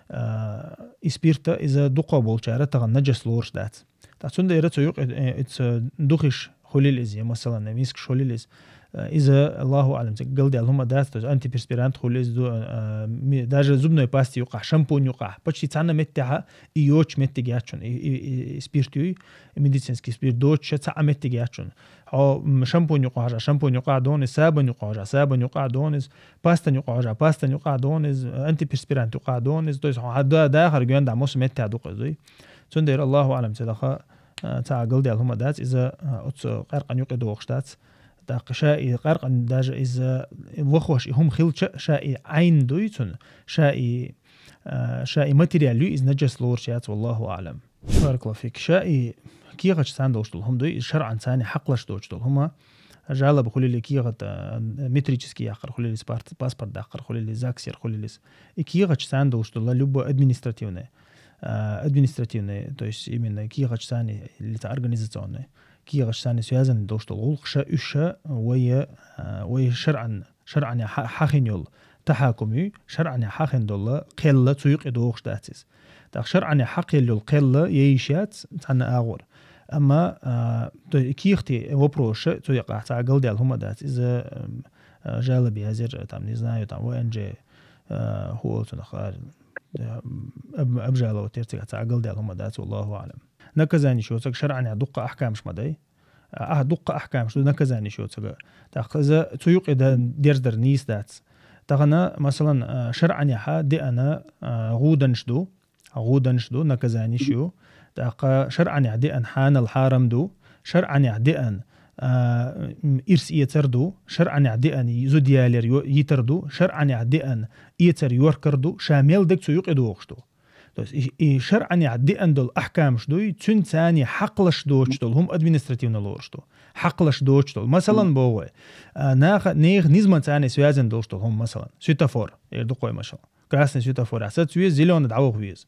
а, и спирта иза дукха болчара тахана нажас лоруш дац. Ткъа цундела цу юкъа, э, ица духиш хуьлийла иза, я, масалан, мискаш хуьлийла иза. Э, иза, Аллаху аӀлам, цига галдаьлла хӀума дац, то есть антиперспирант хуьлу иза, ду-, э, ми-, даже зубной пасти юкъахь, шампунь юкъахь, почти цхьана меттехьа и йоцуш меттиг яц шуна, и, и, и, и спирт юй, и медицинский спирт доцуш цхьа а меттиг яц шуна. Хьо, м, шампунь юкъахь хьажа, шампунь юкъахь дона иза, сабан юкъахь хьажа, сабан юкъахь дона иза, пастан юкъахь хьажа, пастан юкъахь дона иза, антиперспирант юкъахь дона иза, то есть хьо хьан да-, дахар гоьн да, мосу меттехь ду-кх иза, дуй. Цундела, Аллаху аӀлам, ца даха, а, цхьа а галдаьлла хӀума дац, иза, а, оцу къаьркъан юкъа догӀуш дац. ТӀаккха ша и къаьркъан даже иза вахош и хӀума хилча, ша и Ӏайн дуй цунна, ша и, а, ша и материал юй, иза нажас лоруш яц, валлаху аӀлам. Баракаллаху фик. Ша и кехаташ царна долуш долу хӀума дуй, иза шарӀан царна хьакхалаш доцуш долу хӀума, жалоба хуьлийла кехат, а, метрический яккхар хуьлийла, паспорт, паспорт даккхар хуьлийла, загсер хуьлийла. И кехаташ царна долуш долу, любой административный, а, административный, то есть именно кехаташ царна или организационный, кехаташ царна связанный долуш долу гӀуллакхаш, уьш вай, а, вай шарӀан, шарӀанехь хьа-, хьахина йолу тахьакум юй, шарӀанехь хьахина долу кхел цу юкъа догӀуш дац иза. ТӀаккха шарӀанехь хьакхелла йолу кхел яйиш яц цхьанна агӀор. Амма, а, то есть кехатийн вопросаш цу юкъахь цхьа галдаьлла хӀума дац. Иза, м, а, жалоба язъяр, там, не знаю, там, В Н Ж, а, хӀу олу цунах, а, об-, обжаловать яр цигахь цхьа галдаьлла хӀума дац, валлаху аӀлам. Наказанеш йоцург шарӀанехь дуккха ахкамаш ма дай. А, дуккха ахкамаш ду наказанеш йоцург. ТӀаккха иза цу юкъа дан дерзадар нийса дац. Тахана, масалан, а, шарӀанехь деана, а, гӀуданаш ду, гӀуданаш ду, наказанеш ю. ТӀаккха шарӀанехь деана хьанал, хьарам ду, шарӀанехь деана, а, м, ирс эцар ду, шарӀанехь деана зуда ялор йо-, йитар ду, шарӀанехь деана эцар йоркар ду, ша мел дерг цу юкъа догӀуш ду. То есть и, и шарӀанехь деана долу ахкамаш дуй, цуьнан царна хьакхалаш доцуш долу хӀума административно лоруш ду. Хьакхалаш доцуш долу. Масалан, боху вай, а, наха, нехан низамца царна связан долуш долу хӀума, масалан, светофор, эр ду-кх вай, масалан. Красный светофор, ахьа саца веза, зелёный дӀаваха веза.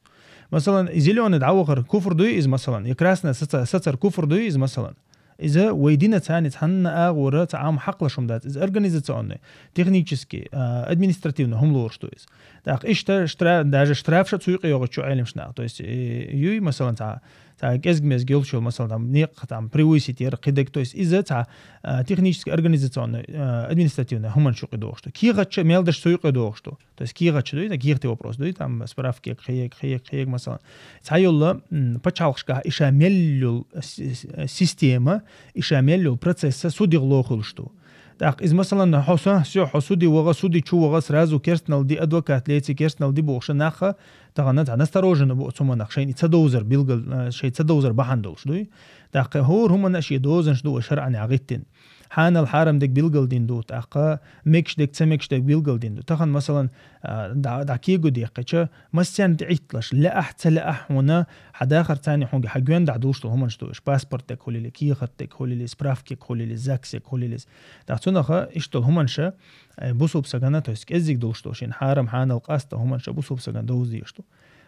Масалан, и зелёный дӀавахар куфр дуй иза, масалан, я красный саца-, сацар куфр дуй иза, масалан. Иза вай дина царна цхьанна агӀора цхьа Ӏам хьакхалаш хӀума дац. Иза организационный, технический, а, административный хӀума лоруш ду иза. ТӀаккха иштта штра-, даже штраф ша цу юкъа йогӀуш ю Ӏеламнаха. То есть, э, юй, масалан, цхьа, цхьа кӀезиг-мезиг йолуш йолу, масалан, там, некъ, там, превысить яр, кхидерг, то есть иза цхьа, а, технический, организационный, а, административный хӀуманаш юкъа догӀуш ду. Кехаташ мел дерш цу юкъа догӀуш ду. То есть кехаташ дуй, кехатийн вопрос дуй, там справки, кхег, кхег, кхег, масалан. Цхьа йолла, м, пачхьалкхашкахь и ша мел йолу с-, с-, система, и ша мел йолу процесс судегӀа лохуьлуш ду. ТӀаккха иза, масалан, хьо са, всё, хьо суде ваха, суде чу ваха, сразу керстанал де, адвокат леци, керстанал де бохуш нах, тахана цхьа настороженно бу оцу хӀуманах, шайна и ца довзар билгал, а, шайн ца довзар бахьана долуш дуй. ТӀаккха хӀора хӀуманна шен дозанаш ду вай шарӀанехь гӀиттина. Хьанал хьарам дег билгалдин ду, тӀаккха мегаш дег, ца мегаш дег билгалдин ду. Тахан, масалан, а, да, да кего дехкача, масцен де итлаш, лаахь, ца лаахь, хьона, хьадахар цани хьонги хьагвен да дулштул хуманш ду. Иш паспорт дег хулили, кихат дег хулили, справки хулили, заксек хулили. Да цунаха иштул хуманша, э, бусуб сагана, то есть кеззиг дулштул, шин хьарам хьанал къаста хуманша бусуб саган довздишту.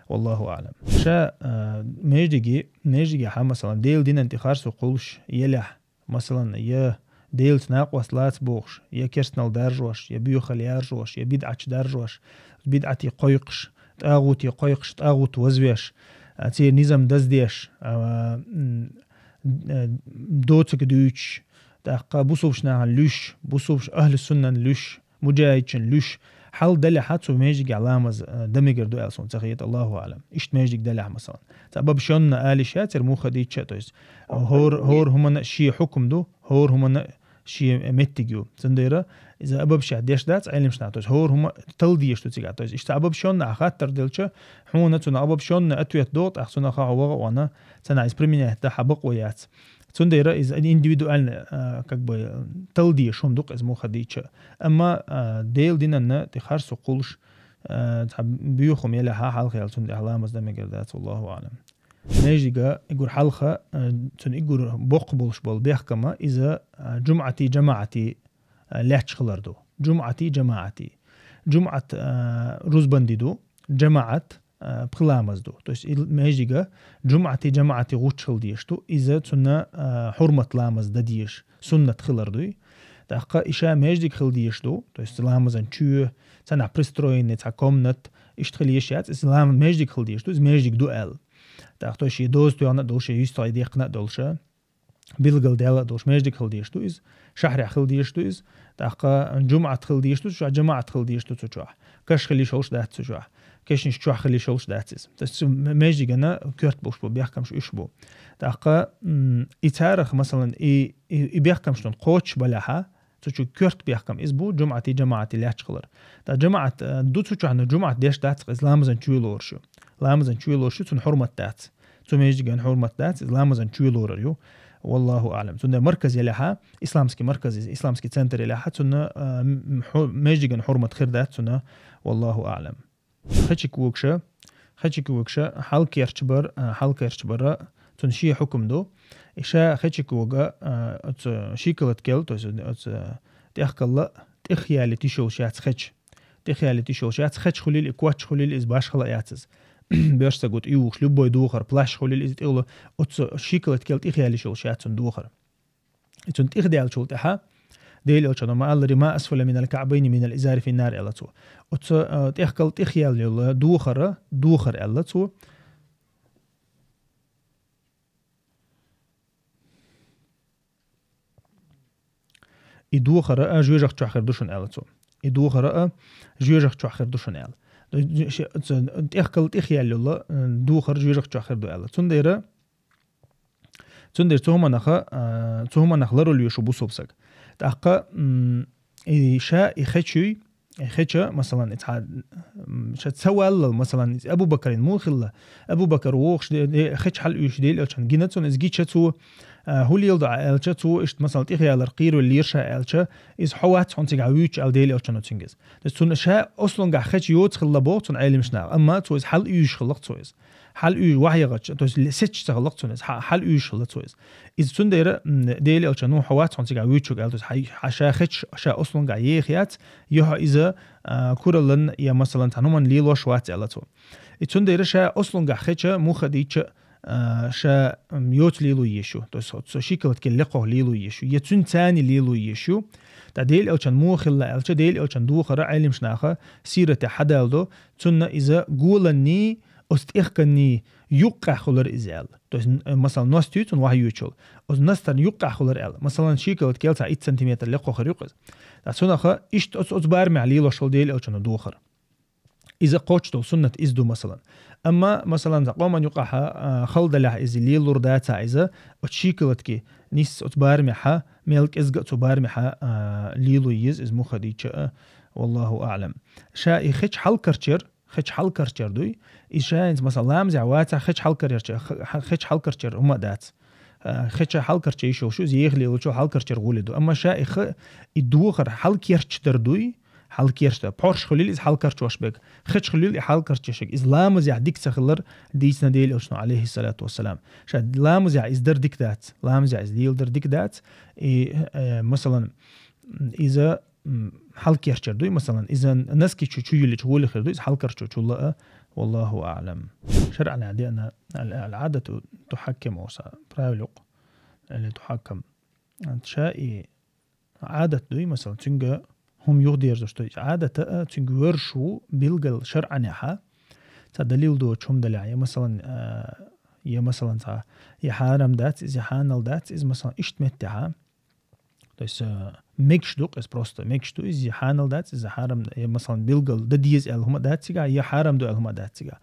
Валлаху аълам. Ша, а, междиги, междиги ха, масалан, дел динан ти харсу кулш, елях, масалан, я делц накъвас лац бохш, я керстнал даржош, я бюхал яржош, я бидъач даржош, бидъати койкш, тагъути койкш, тагъут возвеш, а, ци низам даздеш, а, м, э, доцак дюч, тахка бусубш нахан люш, бусубш ахлю суннан люш, муджаидчин люш, хьал даляха цу междиге ламаз, э, дамигар ду алсон, цахият, Аллаху аълам. Ишт междиг даляха, масалан. Ца баб шонна али шатер мухадича, то есть, э, хор, хор хумана ши хукм ду, хор хумана ши меттиг ю. Цундера, иза абаб ша деш дац, айлим шна, то есть, хор хума тал диеш ту цига. То есть, ишта абаб шонна ахаттар делча, хуна цуна абаб шонна ответ дот, ах цуна ха хава вана, цана из применять да хабак ваяц. Цундера из индивидуально, а, как бы, тал диеш хум дук из мухадича. Амма, а, дел динанна ти харсу кулш, а, ца бюхум еля ха халхи ал цунде ламаз дамигар дац, Аллаху аълам. Междига игур халха, а, цун игур бокх болш бол бехкама, иза, а, джумъати, джамаати, а, ляч хилар ду. Джумъати, джамаати. Джумъат, а, рузбанди ду, джамаат, а, пхи ламаз ду. То есть ил междига джумъати, джамаати гъуч хил диеш ду, иза цуна, а, хурмат ламаз да диеш, суннат хилар дуй. Тахка иша междиг хил диеш ду, то есть ламазан чуе, цана пристроенный, ца комнат, ишт хил еш яц, из лам междиг хил диеш ду, из междиг ду ал. Так, то есть и доз туяна долше, юстой дехна долше. Билгал дела долш междиг хил диеш ду из, шахря хил диеш ду из, тахка джумъат хил диеш ду, чуа джамаат хил диеш ду цу чуа. Каш хили шолш дац цу чуа. Кешниш чуа хили шолш дац из. То есть м-, междигана кёрт болш бу, бехкамш уш бу. Тахка, м, и царах, масалан, и, и, и бехкамш тон коч баляха, цу чу кёрт бехкам из бу, джумъати, джамаати ляч хилар. Та джамаат, э, ду цу чуа, но джумъат деш дац, из ламазан чуе лоршу. Ламазан чуе лоршу, цун хурмат дац. Цу междиган хурмат дац, из ламазан чуе лорар ю. Валлаху аълам. Цунда марказ еляха, исламский марказ, исламский центр еляха, цуна, а, м, ху-, междиган хурмат хир дац цуна. Валлаху аълам. Хачик вукша, хачик вукша, халкерч бар, а, халкерч бара, цун ши хукм ду. Иша хачик вуга, а, оцу шикалат кел, то есть оцу тяхкалла, тихяли тишул шац хач. Тихяли тишул шац, хач хулил, и квач хулил, из баш хала яцыз. Бёрш сагут иуш, любой духар, плащ хулил, из тилу, оцу шикалат кел тихяли шул шацун духар. И цун тих дял чул тиха, дел элчано ма алла рима асфала минал каъбайни минал изари финнар элла цу. Оцу, э, тихкал тихял юла духара, духар элла цу. И духара а жуьжах чохир душун аьлла цо. И духара а жуьжах чохир душун аьлла. Тӏехкал тӏехъяллула, э, духар жуьжах чохир ду аьлла. Цундера, цундера цу хӀуманаха, э, цу хӀуманах ларулуьйшу бусуб саг. Тӏаккха, м, и ша и хечуй, Хеча, масалан, и цхьа, м, ша ца валлал, масалан, Абу Бакрин муха хилла? Абу Бакр вохуш де, де, хеча хьал уьйш Дела элчан гина цунна, иза гича цо, а, хӀу леладу аьлча, цо иштта, масалан, тӀехъялар кхийролла лира ша аьлча, иза хьо вац хьуна цигахь вуьйчу аьлла Дела элчано цуьнгиз. Иза цунна ша ослунгахь хеча йоца хилла боху цунна Ӏелимаш наха, амма цо иза хьал уьйш хилла цо иза. Хьал уьйш вахьягӀача, то есть ле-, сетча ца хилла цунна иза, хьа-, хьал уьйш хилла цо иза. Иза цундела, м, Дела элчано хьо вац хьуна цигахь вуьйчуг аьлла, то есть хьа-, хьа ша хеча, ша ослунгахь еха яц, я хьо иза, а, кураллан, я, масалан, цхьа хӀуманна лелош вац аьлла цо. И цундела ша ослунгахь хеча, муха дийча, а, ша, м, йоца лело еш ю, то есть цо шикалат кел лекхох лело еш ю, я цуьнан цани лело еш ю. Та Дела элчан муха хилла аьлча, Дела элчан духара Ӏелимаш наха сирате хьадалдо, цунна иза голанний, оцу тӀехканний юккъехь хилар иза аьлла. То есть, н-, масалан, ност ю цунна вахьа юьйчул. Оцу настарна юккъехь хилар аьлла. Масалан, шикалат кел цхьа итт сантиметр лекхо хир ю-кх иза. Ткъа цунаха иштта оцу, оцу барамехь лелош хилла Дела элчано духар. Иза кхоччуш долу суннат иза ду, масалан. Амма, масалан, цхьа къоман юкъахьа, а, хала далехь иза лелалур дацахь иза, оцу шикалатки нисса оцу барамехьа, мел кӀезга а цу барамехьа, а, лело еза иза муха дийча а, валлаху аълам. Ша и хеча хьалкарчер, хеча хьалкарчер дуй. И ша хӀинца, масала, ламазехь вацахь, хеча хьалкарчер, х-, х-, хеча хьалкарчер хӀума а дац. а, хеча хьалкарча йиш йолуш ю, иза еха лелачо хьалкарчара гӀоле ду. Амма ша и ха, и дохар хьалкерча дар дуй, хьалкерча дар. Пхьорш хуьлил иза хьалкарчош бег. Хеча хуьлил и хьалкарча шег. Иза ламазехь дика ца хилар дийцина Дела Элчано, алейхиссалату вассалам. Ша ламазехь иза дар дика дац. Ламазехь иза лела дар дика дац. И, э, масалан, иза, м, хьалкерчар дуй, масалан, иза носки чу, чу юллича гӀоле хир дуй, иза хьалкарчо чу лаа, валлаху аълам. ШарӀана деана ал-, ал-, гӀадату тухьаккам оса, правил юкъ, или тухьаккам. Ша и гӀадат дуй, масалан, цуьнга хӀума юхадерзош дуй. Иза гӀадата а цуьнга воьрш ву билггал шарӀанехьа. Ца далил доцу хӀума далехь, я, масалан, а, я, масалан, ца, я хьарам дац, иза я хьанал дац, иза, масалан, иштта меттехьа. То есть, э, мегаш ду-кх иза просто, мегаш ду иза, я хьанал дац, иза хьарам, я, масалан, билггал дан деза аьлла хӀума дац цигахь, я хьарам ду аьлла хӀума дац цигахь.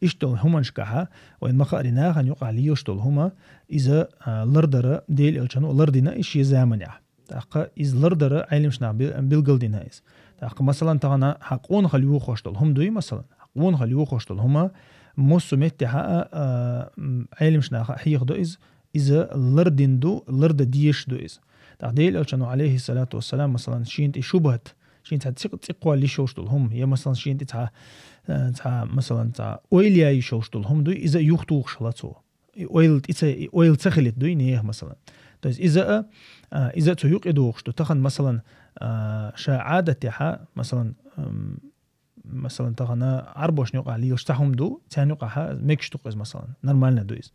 Иштта долу хӀуманашкахьа, вайн ма хаъара нахана юкъахь лелаш долу хӀума, иза, а, лардара, Дела Элчано лардина и шен заманехь. ТӀаккха иза лардара Ӏеламнаха би-, билггал дина иза. ТӀаккха, масалан, тахана хьан къонахалла юхош долу хӀума дуй, масалан, хьан къонахалла юхош долу хӀума, массо а меттехьа а, а, м, Ӏеламнаха хьехадо иза, иза лардина ду, лардан дезаш ду иза. ТӀаккха Дела Элчано, алейхиссалату вассалам, масалан, шена тӀе шубхат, шена цхьа ци-, цӀиккхол йиш йолуш долу хӀума, я, масалан, шена тӀе цхьа, э, цхьа, масалан, цхьа ойла ян йиш йолуш долу хӀума дуй, иза а юхатухуш хилац цо. И ойла тӀе ца, и ойла ца хилийта дуй нехан, масалан. То есть иза а, а, иза а цу юкъе дохуш ду. Тахана, масалан, а, ша гӀадатехьа, масалан, ам, масалан, тахана Ӏарбошна юкъахь лелаш цхьа хӀума ду, царна юкъахьа мегаш ду-кх иза, масалан, нормально ду иза.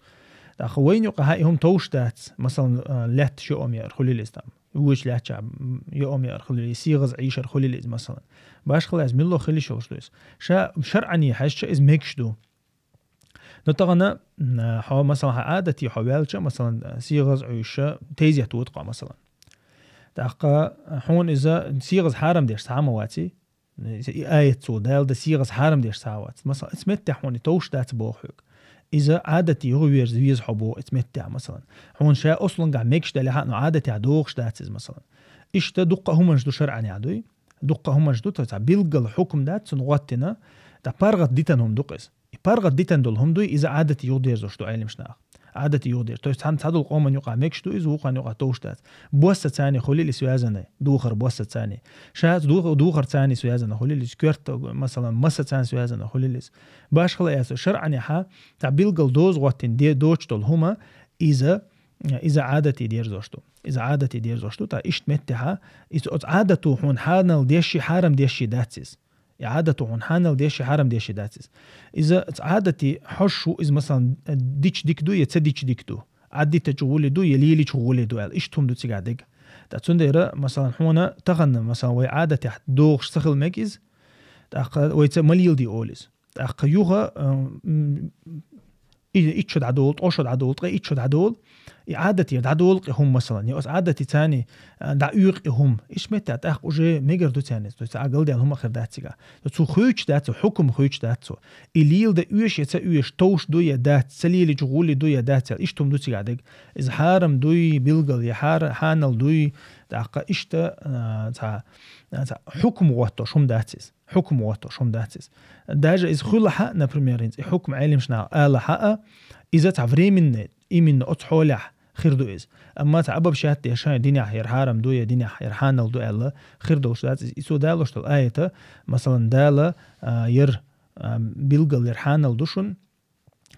ТӀаккха вайна юкъахьа и хӀума товш дац, масалан, а, лаьтташ йоӀам яар хуьлийла иза там, вочу лаьтташкахь, м, йоӀам яар хуьлийла, сийгӀаза Ӏийшар хуьлийла иза, масалан. Башхалла иза милла хила йиш йолуш ду иза. Ша шарӀане хьаьжча, иза мегаш ду. Но тахана, м, хьо, масалан, хьан гӀадате хьо ваьлча, масалан, сийгӀаза Ӏуьйша тайзет вода-кх хьо, масалан. ТӀаккха хьуна иза сийгӀаза хьарам деш цхьа а ма ваций, и аят цо, Дала дан сийгӀаза хьарам деш цхьа а вац. Масалан, оцу меттехь хьуна и товш дац боху хьоьга. Иза гӀадате юхаверза веза хьо боху оцу меттехь, масалан. Хьуна ша ослунгахь мегаш далехьа а, но гӀадатехь догӀуш дац иза, масалан. Иштта дуккха а хӀуманаш ду шарӀанехь дуй. Дуккха а хӀуманаш ду, то есть цхьа билггал хьукм дац цунна гӀоттина, ткъа паргӀат дитина хӀума ду-кх иза. И паргӀат дитина долу хӀума дуй, иза гӀадате юхадерзош ду Ӏеламнаха. ГӀадате юхадерза. То есть цхьана цхьадолу къоман юкъахь мегаш ду иза, вукхарна юкъахь товш дац. Боссацани хуьлийла и связанный, духар боссацани. Ша ду-, духарцани связанный хуьлийла иза, коьрта, масалан, массацани связанный хуьлийла иза. Башхалла эцо, шарӀанехьа цхьа билггал доза гӀоттина де-, доцуш долу хӀума, иза, иза гӀадате дерзош ду. Иза гӀадате дерзош ду, ткъа иштта меттехьа, иза оцу гӀадато хьуна хьанал деши, хьарам деши дац иза. И гӀадато хьуна хьанал деши, хьарам деши дац иза. Иза оцу гӀадате хьожуш ву иза, масалан, дича дика ду я ца дича дика ду. Ӏаддитачу гӀули ду я леличу гӀули ду аьлла, иштта хӀума ду цигахь дерг. Ткъа цундела, масалан, хьуна тахана, масалан, вай гӀадатехь догӀуш ца хила мега иза, тӀаккха вайца ма леладе олу иза. ТӀаккха юха, м, и-, итт шо дӀадолу, ткъа шо дӀадолу, ткъе итт шо дӀадолу, и гӀадатера дӀадолу-кх и хӀума, масалан, я оцу гӀадатацани, а, дӀаоьху-кх и хӀума. Иштта меттехь тӀаккха уже мегар ду царна иза, то есть цхьа а галдаьлла хӀума а хир дац цигахь. Цо хуьйцуш дац, цо хьукм хуьйцуш дац цо. И леладан оьшу я ца оьшу, товш ду я дац, ца лелича гӀули ду я дац аьлла, иштта хӀума ду цигахь дерг. Иза хьарам дуй, билггал я хьара-, хьанал дуй, тӀаккха иштта, а, цхьа, а, цхьа хьукм гӀоттош хӀума дац иза. Хьукм гӀоттош хӀума дац иза. Даже иза хуьлахь а, например, хӀинца и хьукм Ӏеламнаха алахь а, иза цхьа временный, именно оцу хьолехь хир ду иза. Амма цхьа обобщать деш, динехь яра хьарам ду я динехь яра хьанал ду аьлла, хир долуш дац иза. И цо далош долу аята, масалан, Дала, а, яра, а, билггал яра хьанал ду шуна,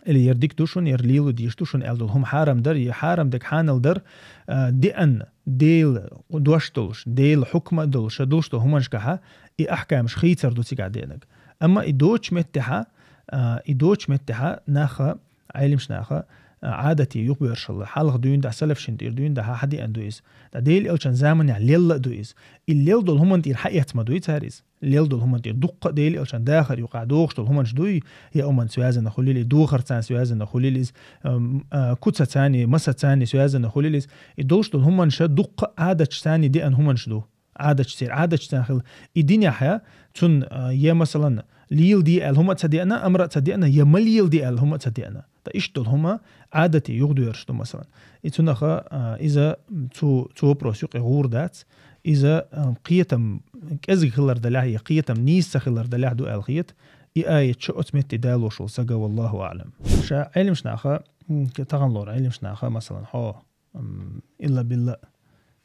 или яра дика ду шуна, яра лело дезаш ду шуна аьлла долу хӀума хьарам дар, я хьарам дерг хьанал дар, а, деана, Делан дош долуш, Делан хьукма долуш, ша долуш долу хӀуманашкахьа, и ахькамаш хийцар ду цигахь деанарг. Амма и доцучу меттехьа, а, и доцучу меттехьа наха, Ӏеламнаха, а, гӀадате юхабоьршалла, хьалха дуьйна дахьа, салафашна тӀера дуьйна дахьа хьадеана ду иза. Ткъа Делан Элчан заманехь лелла а ду иза. И лелла долу хӀуманна тӀера хьаэцна ма дуй цара иза. Лелла долу хӀуманна тӀера дуккха а Делан Элчан дахар юкъахь догӀуш долу хӀуманаш дуй, я уман связана хуьлийла, и духарцан связана хуьлийла иза, ам, а, куцацани, массацани связана хуьлийла иза. И долуш долу хӀуманаш дуккха а Ӏадаташцани деана хӀуманаш ду. Ӏадаташ церан, Ӏадаташцан хила. И динехь я, цунна, а, я, масалан, леладе аьлла хӀума а ца деана, амра а ца деана, я ма леладе аьлла хӀума а ца деана. Ткъа иштта долу хӀума Ӏадате юхадоьрзуш ду, масалан. И цунаха, а, иза цу, цу вопрос юкъе гӀур дац. Иза, а, кхетам кӀезиг хилар далехь, я кхетам нийса ца хилар далехь ду аьлла хета, и аят ша оцу метте далош волу сага, валлаху аълам. Ша Ӏеламнаха М, тахан лор Ӏилмаш наха, масалан, хьо, м, илла билла,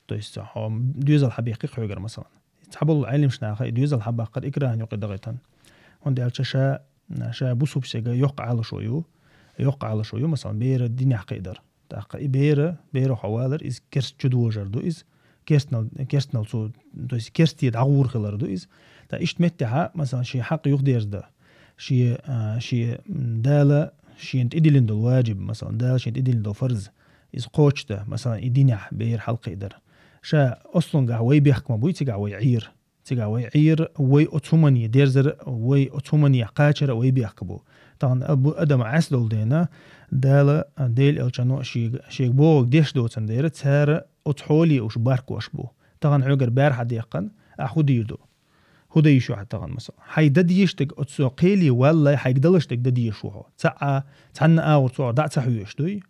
то есть хьо доьзал хьабехкий хьогар, масалан. Цхьаболу Ӏилмаш наха и доьзал хьабаккхар икрахьан юкъе дагӀийтан. ХӀунда аьлча ша, ша бусубсега йоккха Ӏалашо ю, йоккха Ӏалашо ю, масалан, бера динехь кхидар. ТӀаккха и бера, бера хьо валар, иза керст чу дожар ду, иза керстнал, керстнал цо, то есть керсте дӀагӀур хилар ду иза. Та иштта меттехьа, масалан, шен хьакъ юхдерзда, шен, а, шен, м, Дала шена тӀедиллина долу ваджиб, масалан, Дала шена тӀедиллина долу фарз, иза кхочушда, масалан, и динехь бера хьалкхидар. Ша ослунгахь вай бехк ма буй, цигахь вай Ӏийр. Цигахь вай Ӏийр, вай оцу хӀумане дерзар, вай оцу хӀумане кхачар вай бехк бу. Тахана абу Адам Ӏес долу дена, Дала, а, Дела элчано шега, шега бохург деш доцан дера, цара оцу хьоле уьш баркош бу. Тахана хьоьгара бер хьадеккхана, ахь хӀу дийр ду? ХӀу дан йиш ю хьан тахана, масала? Хьай дан дезаш дерг оцу кхеле валлай, хьайга далаш дерг дан дезаш ву хьо. Ца а, цхьанна агӀор цо дӀа ца хьоьжуш дуй?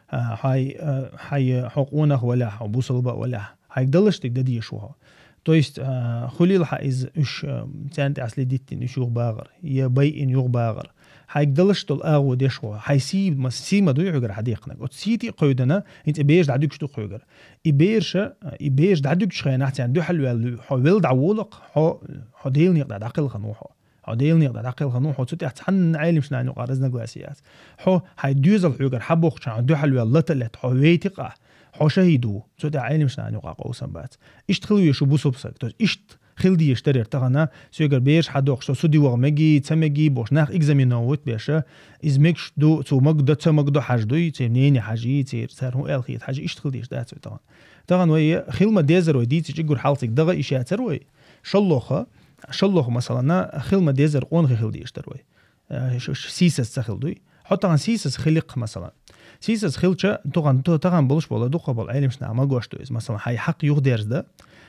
А, хьай, а, хьай, хьо къонах валахь, хьо бусалба а валахь, хьайга далаш дерг дан дезаш ву хьо. То есть, а, хуьлийла хьан иза, уьш, а, царна тӀехь следить дина, уьш юхабагӀар, я байина юхабагӀар. Хьайга далаш долу агӀо деш ву хьо. Хьай сий ма, сий ма дуй хьоьгара хьадеккхинарг. Оцу сий тӀе а кхевдана, хӀинца и бераш дӀадуьгуш ду хьоьгара. И бераша, и бераш дӀадуьгучу хенахь царна дуьхьал ваьлла хьо велла дӀаволакх, хьо, хьо Делан некъа тӀехь дӀакхелхина ву хьо. Хьо Делан некъа тӀехь дӀакхелхина ву хьо, цу тӀехь цхьанна Ӏилмаш нахана юкъара разногласие яц. Хьо, хьай доьзал хьоьгара хьабохкучхьана хьо дуьхьал ваьлла лата а летта, хьо вейтикъахь, хьо шахӀид ву, цу тӀехь Ӏилмаш нахана юкъахь къовсам бац. Иштта хила везаш ву бусалба саг. То есть иштта хила дезаш дарера тахана, соьгара бераш хьадоккхуш, со суде ваха мегий, ца мегий бохуш, нах экзаменовать беша, иза мегаш ду, цо магадо, ца магадо хьажа дуй, церан мнение хьажий, церан, цара хӀун аьлла хета хьажий, иштта хила дезаш дац вай тахана. Тахана вай хила ма дезар вай дийцича, уггар хьалха цига дагӀа йиш яцара вай. ШолгӀа, шолгӀа, масалана, хила ма дезар къонахий хила дезаш дара вай. Э, ш-, ш-, сийсаз ца хила дуй. Хьо тахана сийсаз хиликх, масалан. Сийсаз хилча, тахана, та-, тахана болуш болу, дукха болу Ӏилмаш наха магош ду иза. Масалан, хьай хьакъ юхдерзда,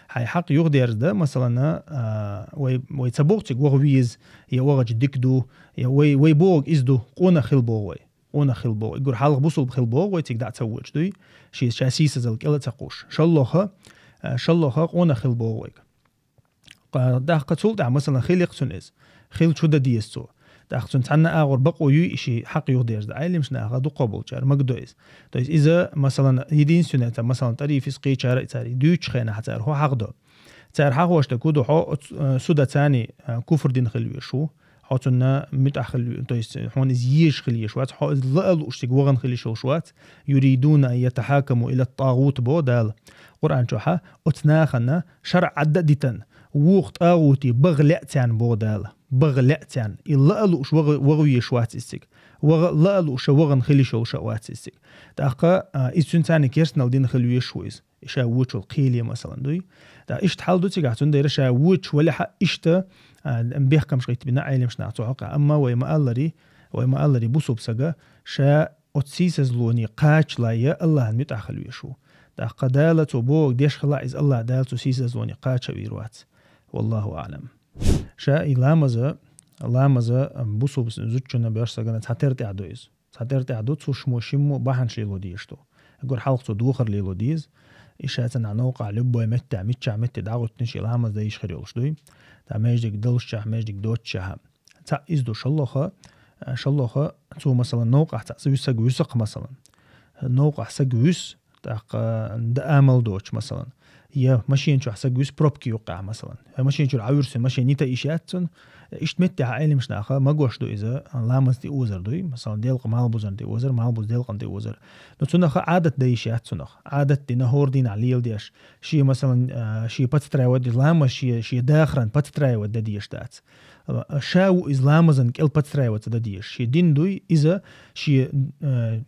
хьай хьакъ юхдерзда, масалана, а, вай, вай ца боху цига ваха веза, я вахача дика ду, я вай, вай бохург иза ду, къонах хила боху вай. Къонах хила боху. Уггар хьалха бусалба хила боху вай, цига дӀа ца вочу дуй. Ши ша сийсазал кӀела ца кхуш. ШолгӀа, а, шолгӀа къонах хила боху вайга. Кха-, тӀаккха цул тӀаьхьа, масалан, хиликх цунна иза. Хила чу дан деза цо. ТӀаккха цунна цхьанна агӀор бакъо юй и ши хьакъ юхдерзда. Ӏилмаш наха дукха болчара магадо иза. То есть иза, масалан, единственное, ца, масалан, тӀарифис кхечара и цара и дуьйцучу хенахь цара хьо хьагӀдо. Цара хьагӀош дерг хӀу ду хьо, оц-, э, суда цани, э, куфр дина хила веш ву. Хьо цунна муьтӀахь хила ве-, то есть хьуна иза езаш хила еш вац, хьо иза лаа лууш цига вахана хила йиш йолуш вац. «Юридуна ан ятахьакаму ила тагӀут», бо Дала. Къуръан чохьа оцу нахана шарӀ Ӏадда а дитан, вукху тӀагӀути баха лаьа царна боху Дала. Баха лаьа царна. И лаа лууш ваха, ваха везаш вац иза цига. Ваха, лаа лууша вахана хила йиш йолуша а вац иза цига. ТӀаккха, а, иза цуьнан царна керстанал дина хила везаш ву иза. Ша вочул кхеле, масалан, дуй. ТӀаккха иштта хьал ду цигахь, цундела ша вочу валехьа иштта, а, бехкамаш гӀиттабина Ӏилмаш наха цу хьокъехь. Амма вай ма-аллари, вай ма-аллари бусалба сага, ша оцу сийсазлоне кхачалайя Аллахьан муьтӀахь хила веш ву. ТӀаккха Дала цо бохург деш хилахь, иза Аллахь Дала цу сийсазлоне кхача а вийр вац. Валлаху аӀлам. Ша и ламаза, ламаза, ам, бусалба зудчунна беш сагана цхьа тера тӀехь ду иза. Цхьа тера тӀехь ду, цу шиммо, шиммо бахьанаш лело дезаш ду. Уггар хьалха цо духар лело деза. И ша цхьанхьа новкъахь любой меттехь, миччахь метте дӀагӀуьттина шен ламаз дан йиш хир йолуш дуй. ТӀаккха маьждиг даллушчехь, маьждиг доцучехь. Цхьаъ иза ду, шолгӀа, а, шолгӀа, цо, масалан, новкъахь цхьаъ вуьсаг вуьсакх, масалан. Новкъахь саг вуьсу, тӀаккха дан амал доцуш, масалан. Я машина чохь саг вуьсу пробки юккъехь, масалан. Я машина чуьра Ӏавуьрсина машина йита йиш яц цунна. Иштта меттехь Ӏилмаш наха магош ду иза, ламаз тӀе озар дуй, масалан, делкъа малбузан тӀе озар, малбуз делкъан тӀе озар. Но цунах Ӏадат дан йиш яц цунах. Ӏадат дина хӀора дийнахь леладеш. Шен, масалан, а, шен подстраивать де, ламаз шен, шен дахаран подстраивать дан дезаш дац. А, ша ву иза ламазан кӀел подстраиваться дан дезаш. Шен дин дуй, иза шен, а,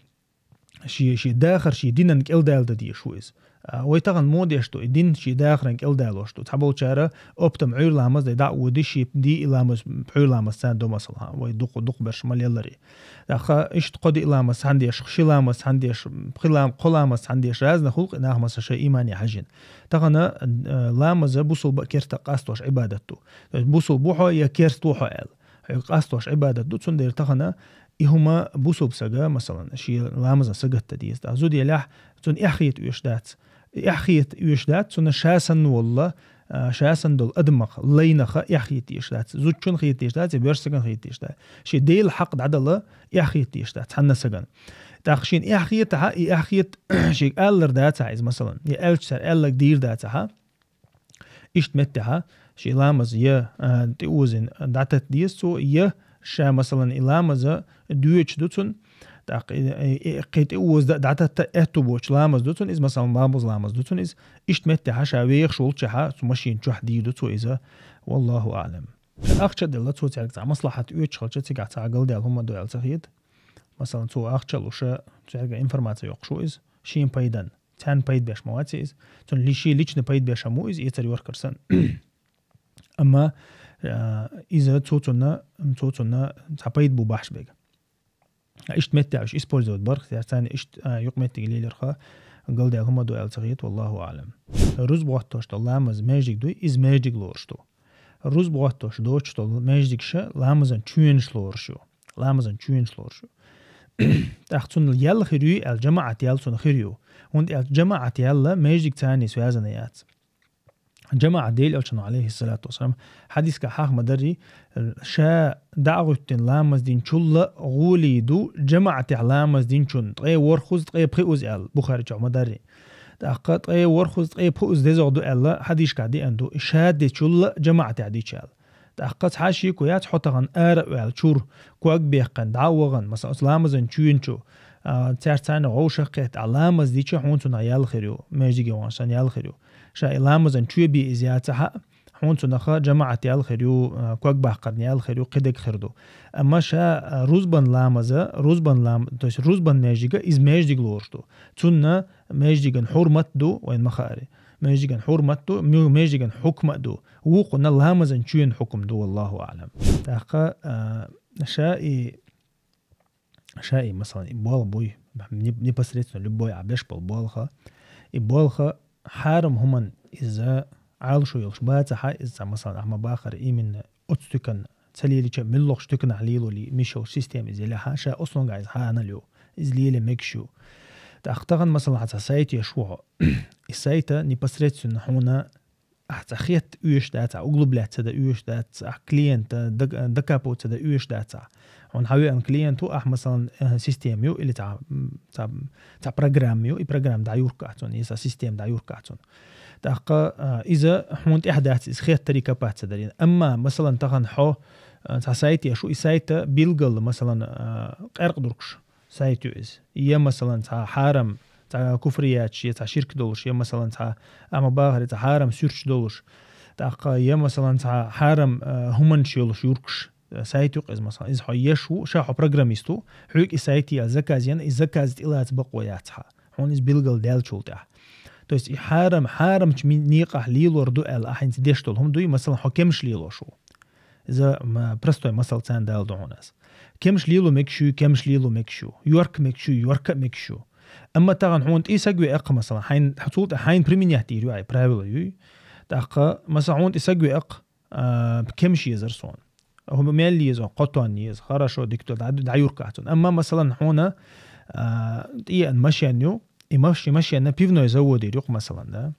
шен, шен дахар, шен динан кӀел дала дан дезаш ву иза. А, вай тахана муха деш ду, и дин шен дахаран кӀел далош ду. Цхьаболчара оптом Ӏуьйра ламаз дай дӀа а води, шен диъ ламаз, пхьуьйра ламаз царна до, масала, вай дукха, дукха берш ма лелларе. ТӀаккха иштта кхо диъ ламаз цхьаьна деш, ши ламаз цхьаьна деш, пхи лам-, кхо ламаз цхьаьна деш, разна хӀулкъи нах, масала, шайн имане хьажина. Тахана, э, ламаза бусулба а керста а къастош Ӏибадат ду. То есть бусулба ву хьо я керста ву хьо аьлла. Хьоьга къастош Ӏибадат ду, цундела тахана и хӀума бусулба сага, масалан, шен ламазан сагатта деза. ТӀаккха зуда елахь, цунна эхь хета оьшуш дац. Эхь хета оьшуш дац, цунна ша санна волла, а, ша санна долу адамах, лайнаха эхь хета оьшуш дац. Зудчун хета оьшуш дац, я боьрша саган хета оьшуш дац. Шен Делан хьакъ дӀадала эхь хета оьшуш дац цхьанна сагана. ТӀаккха шийна эхь хетахьа, и эхь хета шийга аллар дацахьа иза, масалан, я аьлча цара аьллаг дийр дацахьа, иштта меттехьа, ший ламаз я, а, тӀеозина дӀататта деза цо, я ша, масалан, и ламаза доьчу ду цун, тӀаккха и, и, и, кхин тӀеоза дӀататта аьтту боцу ламаз ду цун иза, масалан, бабуз ламаз ду цун иза, иштта меттехьа ша вехаш волчехьа, цу машина чохь дийр ду цо иза, валлаху аълам. Ахча делла цо цаьрга цхьа маслахьат оьцуш хилча, цигахь цхьа галдаьлла хӀума ду аьлла ца хета. Масалан, цо ахча луша, цаьрга информация йоккхуш ву иза, шен пайдан, царна пайда беш ма вац иза. Цунна ли-, шен личный пайда беш ма ву иза, эцар йоркар санна. Амма, а, иза цо цунна, цо цунна цхьа пайда бу бахьаш бега. Иштта меттехь уьш использовать барх, яр царна иштта, а, юкъ меттиг лелирха, галдаьлла хӀума ду аьлла ца хета, валлаху аълам. Рузба гӀоттош долу ламаз маьждиг дуй, иза маьждиг лоруш ду. Рузба гӀоттош доцуш долу маьждигаш ламазан чоьнаш лоруш ю. Ламазан чоьнаш лоруш ю. ТӀаккха цунна ял хир ю аьлла, жамаӀат ял цунна хир ю. ХӀунда аьлча жамаӀат ял маьждиг царний связана яц. ЖамаӀат Делан Элчано, алейхиссалату вассалам, хьадисгахь хьаха ма дарри, ша дӀа а гӀуьттина ламаз динчул а гӀоле ду жамаӀатехь ламаз динчун, ткъе ворхӀуза, ткъе пхиъуза аьлла, Бухари чохь ма дарри. ТӀаккха ткъе ворхӀуза, ткъе пхиъуза дезагӀа ду аьлла, хьадисгахь деана ду, ша дечул а жамаӀатехь дича аьлла. ТӀаккха цхьа шеко яц, хьо тахана ара а ваьлла, чур, ког бехкан, дӀа а вахана, масалан, оцу ламазан чоьнчу, а, цаьрца царна гӀовшах кхетта, а ламаз дича хьуна цунах ял хир ю, маьждиге вахана санна ял хир ю. Ша и ламазан чоь бе иза яцахьа, хьуна цунах жамаӀат ял хир ю, а, ког баккхарна ял хир ю, кхидерг хир ду. Амма ша, а, рузбан ламаза, рузбан лам-, то есть рузбан маьждига, иза маьждиг лоруш ду. Цунна маьждиган хьурмат ду, вайн ма хаари. Маьждиган хьурмат ду, мю-, маьждиган хьукма ду. Вукхунна ламазан чоьн хьукум ду, валлаху аълам. ТӀаккха, а, ша и, ша и, масалан, и болх буй, не-, непосредственно любой а беш болу болха. И болха хьарам хӀуман иза Ӏалашо йолуш бацахьа, иза цхьа, масалан, ахьа ма бахара именно оцу туькан ца лелича, муьлххачу туьканахь лело ли-, миш йолуш система иза елехьа, ша ослунгахь иза хьанал ю, иза леле мегаш ю. ТӀаккха тахана, масалан, хьан цхьа сайт еш ву хьо. И сайта непосредственно хьуна ахь цхьа хетта оьшуш дац, ахь углубляться дан оьшуш дац, ахь клиента даг-, докапываться дан оьшуш дац ахь. Хьуна хьан веана клиент ву, ахь, масалан, э, система ю, или цхьа, м, цхьа, цхьа программа ю, и программа дӀаюркахь цунна, и цхьа система дӀаюркахь цунна. ТӀаккха, а, иза хьуна тӀехь дац, иза хеттарий копаться дарийна. Амма, масалан, тахана хьо, а, цхьа сайт еш ву, и сайта билггал, масалан, а, къаьркъа дургуш сайт ю иза. Я, масалан, цхьа хьарам, цхьа куфрияташ, я цхьа ширк долуш, я, масалан, цхьа ахьа ма бахара, цхьа хьарам суьрташ долуш. ТӀаккха, я, масалан, цхьа хьарам, а, хӀуманаш йолуш юркуш, а, сайт ю-кх иза, масалан. Иза хьо еш ву, ша хьо программист ву, хьоьга и сайт яла заказ ян, и заказ тӀелаца бакъо яц хьан. Хьуна иза билггал даьллачул тӀаьхьа. То есть и хьарам, хьарамчу ми-, некъахь лелор ду аьлла, ахь хӀинца деш долу хӀума дуй, масалан, хьо кемаш лелош ву. Иза, м, простой масал царна дала ду хьуна ас. Кемаш лело мегаш ю, кемаш лело мегаш ю. Йорка мегаш ю, йорка а мегаш ю. Амма тахана хьуна тӀе саг веаккха, масалан, хьайн, цул тӀе хьайн применять дийр ю, ай, правила юй. ТӀаккха, масалан, хьуна тӀе саг веаккха, а, кемаш езар суна. ХӀума мел еза, кхо тонна еза, хорошо, дика ду, дӀа-, дӀаюркахь цунна. Амма, масалан, хьуна, а, тӀееана машен ю, и маш-, машенна пивной заводера ю-кх, масалан, да.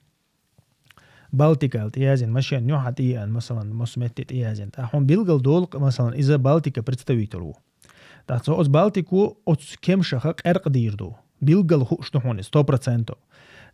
Балтика аьлла тӀеязйина машен ю хьан тӀееана, масалан, массо метте тӀеязйина. ТӀаккха хьуна билггал долу-кх, масалан, иза Балтика представитель ву. ТӀаккха цо оцу Балтико оцу кемшаха къаьркъа дийр ду. Билггал хууш ду хьуна иза, сто процентов.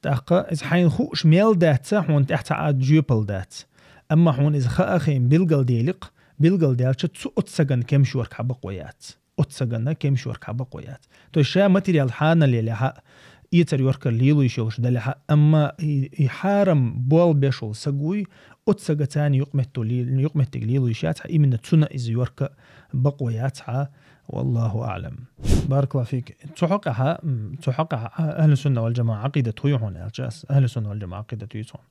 ТӀаккха иза хьайна хууш мел дац, хьуна тӀехь цхьа а жоьпалла дац. Амма хьуна иза хаа хиъна билггал дели-кх, билггал даьлча цу оцу сагана кемаш йорка хьан бакъо яц. Оцу сагана кемаш йорка хьан бакъо яц. То есть ша материал хьанал елехьа, эцар йоркара лело йиш йолуш далехьа, амма и, и хьарам болх беш волу саг вуй, оцу сага царна юкъаметто ле-, юкъаметтиг лело йиш яц хьан, именно цунна иза йорка бакъо яц хьан, валлаху аълам. Баракаллаху фик. Цу хьокъехьа, м, цу хьокъехьа а-, ахьлу сунна вал джамаӀа Ӏакъидат хӀу ю хьуна аьлча ас? Ахьлу сунна вал джамаӀа Ӏакъидат ю цунна.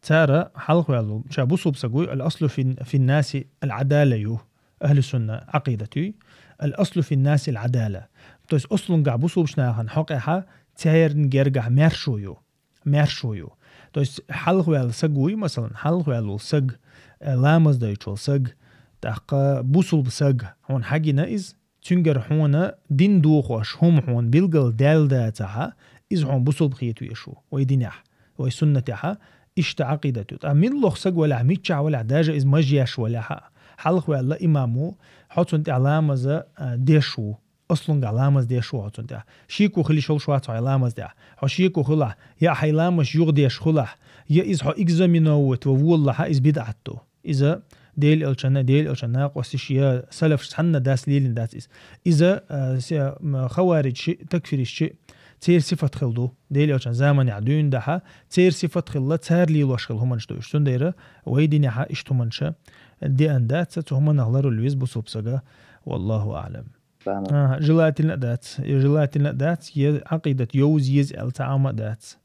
Цара хьалхаваьллу, ша бусулба саг вуй, ал-аслу фин-, фин-наси ал-Ӏадала ю. Ахьлу сунна Ӏакъидат юй, ал-аслу фин-наси ал-Ӏадала. То есть ослунгахь бусулбачу нахана хьокъехьа церан гергахь маьршо ю. Маьршо ю. То есть хьалхаваьлла саг вуй, масалан, хьалхаваьлла волу саг, э, ламаз дайчу волу саг, тӀаккха бусулба саг, хьуна хьагина иза, цуьнгара хьуна дин дохош хӀума хьуна билггал даьлла дацахьа, иза хьуна бусулба хета веш ву, вай динехь, вай суннатехьа, иштта Ӏакъидат ю. Ткъа миллох саг валахь, миччахь валахь, даже иза мажеш валахьа, хьалхаваьлла имам ву, хьо цунна тӀехь ламаза, а, деш ву. аслунгахь ламаз деш ву хьо цунна тӀехь. Шеко хила йиш йолуш вац хьо хьайн ламаз тӀехь. Хьо шеко хилахь, я хьайн ламаз юха деш хилахь, я иза хьо экзаменовать ван волалахь, иза бидӀат ду. Иза Дела элчанна, Дела элчан накъосташа я салафаш цхьанна дас лелийна дац иза. Иза, а, се-, м, хаварижаш, такфиристаш, церан сифат хилла ду. Дела элчан заманехь дуьйна дахьа, церан сифат хилла, цара лелош хилла хӀуманаш ду уьш. Цундела вай динехь иштта хӀуманаш деана дац, цу хӀуманах ларвала веза бусулба сага. Валлаху аӀлам. Ага, желательно а дац. Желательно а дац, я Ӏакъидат йовза еза аьлла цхьа Ӏамма а дац.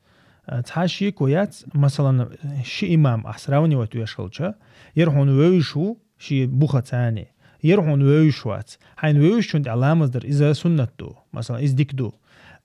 А, цхьа шеко яц, масалан, ши имам ахь сравнивать веш хилча, яра хьуна вевзаш ву шен бухаца, яра хьуна вевзаш вац. Хьайна вевзачунна тӀехь ламаз дар, иза суннат ду, масалан, иза дика ду.